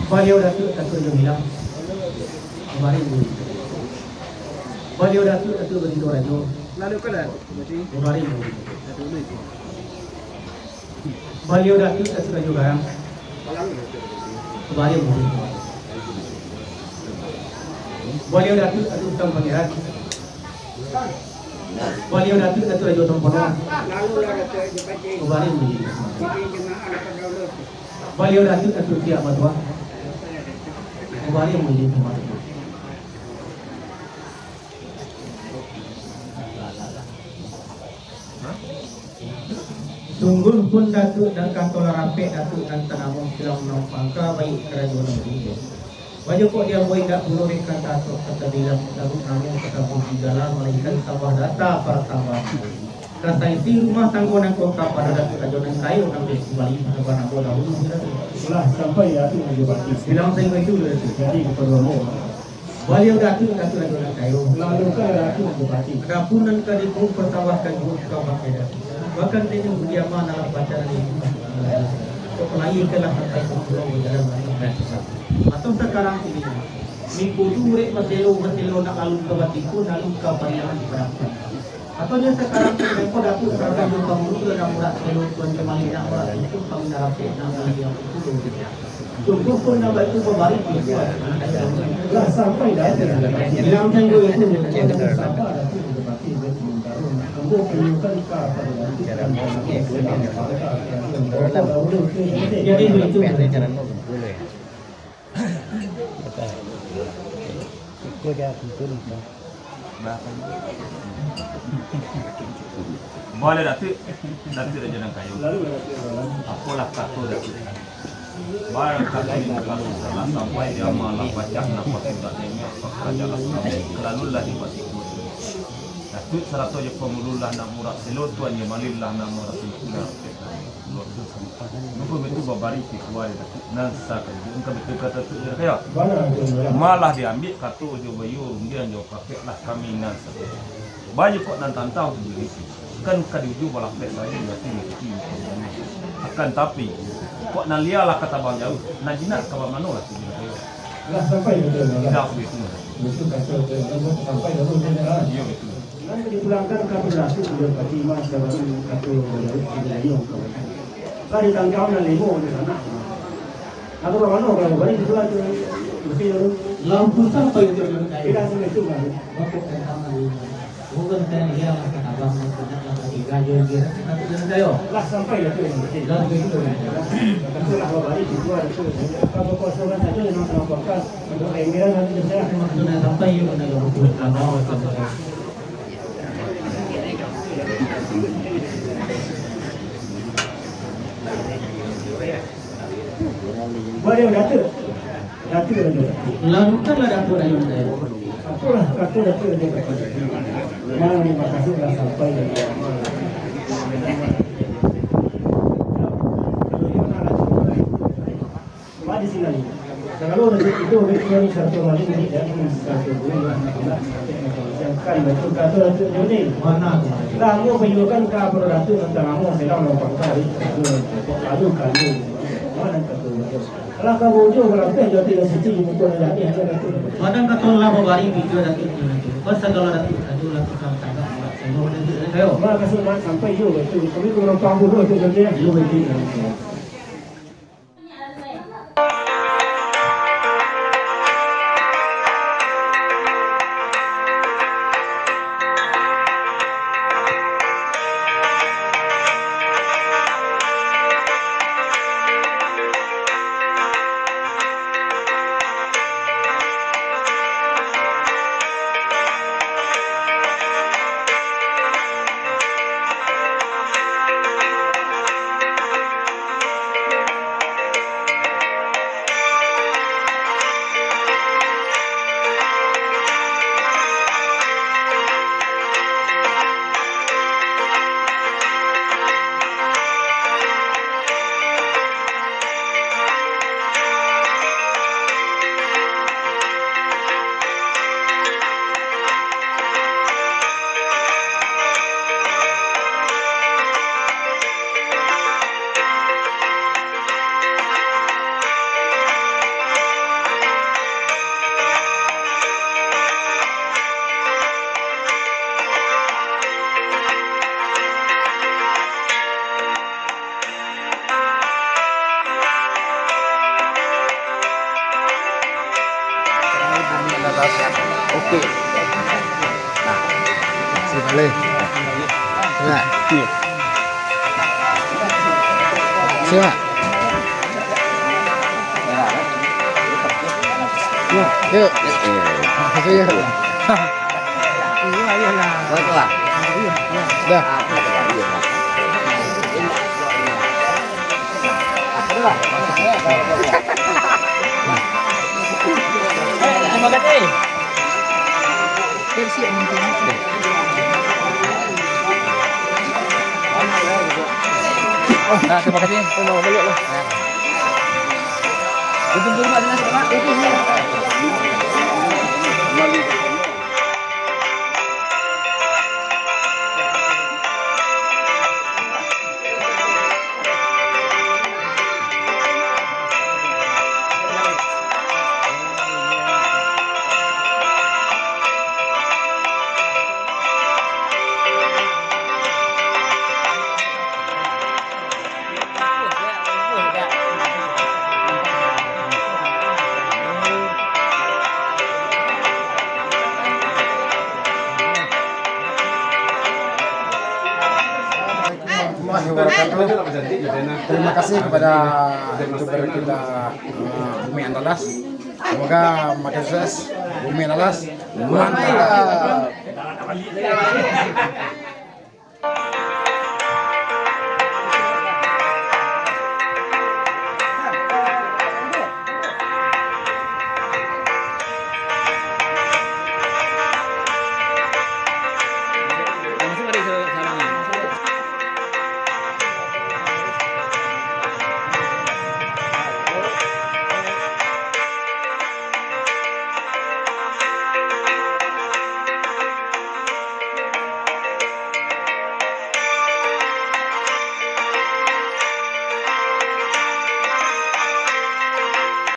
Baliau Datuak Datuak Rajo Bilang. Babari. Baliau Datuak Datuak Bagitu Rajo. Babari. Baliau Datuak Datuak Rajo Garang. Babari. Baliau Datuak Datuak Utang Pangeran. Baliau Datuak Datuak Rajo Tompono. Babari. Baliau Datuak Datuak Siak Matuah. Babari. Sungguah pun Datuak nan kato lah rapek, Datuak nan tanamo silang nan pangka, baiak karajo nan tinggi. Baa kok di ambo indak pulo dek kata atok kata bilang, sabab namo kata puji gala, malainkan sambah data parsambahan. Rasa isi rumah tanggo nan ko kapado Datuak Rajo nan kayo, nan bisuh bali, sabab namo dahulu, Datuak. Lah sampai Datuak Rajo Pati. Bilang sainggo itu, Datuak. Jadi, kapado ambo. Baliau Datuak, Datuak Rajo nan kayo. Lalu ka Datuak Bupati. Adapun nan ka dibuek parsambahkan juo ka Bangkai Datuak. Bahkan dek nyo Budi Ama nan lah pacar dari Budi Ama. Kok lahia kan lah sampai ka pulau bajalan baliak. Atau sakarang kini, minggu tu urek baselo-baselo nak lalu ka Batiko, lalu ka Pariaman Padang. Atau nyo sakarang ko, Datuak, sarang jo pangulu, nan murak selo, tuan jo malin, nan murak sungkuang, kami nan rapek, nan mulia pulo. Sungguah pun nan baitu babari pulo. Lah sampai Datuak. Bilang sainggo itu, sapa Datuak Bupati, Datuak Bintaro, ambo tunjuakan ka pado Datuak. Jadi baitu. Baliau Datuak, Datuak Rajo nan kayo. Apolah kato Datuak. Barang kato di muka sudah lah sampai di ama lah pacah, nafas sudah dengek, pakarajo lah sampai, kalalu lah di Batiko. Datuak sarato jo pangulu lah nak murak selo, tuan jo malin lah nak murak sungkuang. Mangko baitu babari pikuah di Datuak nan sakajo, engka betul kato tu jo kayo. Malah diambiak kato jo bayo, undian jo kapek lah kami nan sakajo. Baa kok nan tantang tu jadi. Kan ka diuju balapeh sajo, berarti mesti. Akan tapi, kok nan lia lah ka tabang jauah, nan jinak ka bamano lah tu jo kayo. Lah sampai betul, Bang. Dah begitu. Betul kato tu, sampai dulu je, Bang. Iyo, betul. Nan dipulangkan ka Datuak Bupati Imam Syabani atau Daud Sinayo. Ka ditantang nan limo di sana. Atau bak mano kalau balik di pulang tu, mesti lalu. Lampu sampai tu, Daud. Tidak sampai tu, Bang. Bapak tantang nan limo. Bukan kan dia lah kata bang, nak lah kata gajo dia, tapi jangan kayo. Lah sampai lah tu, Bang. Lah begitu, Bang. Kata lah balik di pulang tu. Kalau kosongan saja memang sama pangkas. Untuk enggak nanti saya akan maksud nak sampai, ya, pada orang tua. Baliau Datuak. Datuak Rajo. Lalu kan lah Datuak Rajo. Apolah kato Datuak Rajo. Mano ni mukasuik lah sampai dari. Mak di siko. Sagalo rajo itu, baik tuan sarato malin, baik jatuah sarato guru, lah nak, nak, nak, nak, jangan batul kato Datuak Joni. Mana tu? Lah, ambo panyuruahkan ka pado Datuak tantang ambo, sedang melampangkan hari Datuak, lalu kali. Mana kato Datuak? Lah, ka bujur, barampeh, jati dan suci, di muka dan jati, hanya Datuak. Padang kato lah babari, bujur Datuak Joni. Pas sagalo Datuak, Datuak lah tukang tagak, buat selo, dan tu, dan kayo. Mana kasut nak sampai, yo, Datuak. Kami kurang paham dulu, Datuak Joni. Yo, Datuak. Oke. Nah, sini balik. Siap. Siap. Yuk. Yuk. Yuk. Dah. Terima kasih. Nah, terima kasih. Ditunggu rumah dinas, Pak. Warahmatullahi wabarakatuh. Terima kasih kepada youtuber kita, eh, Bumi Andalas. Semoga makin sukses Bumi Andalas. Mantap.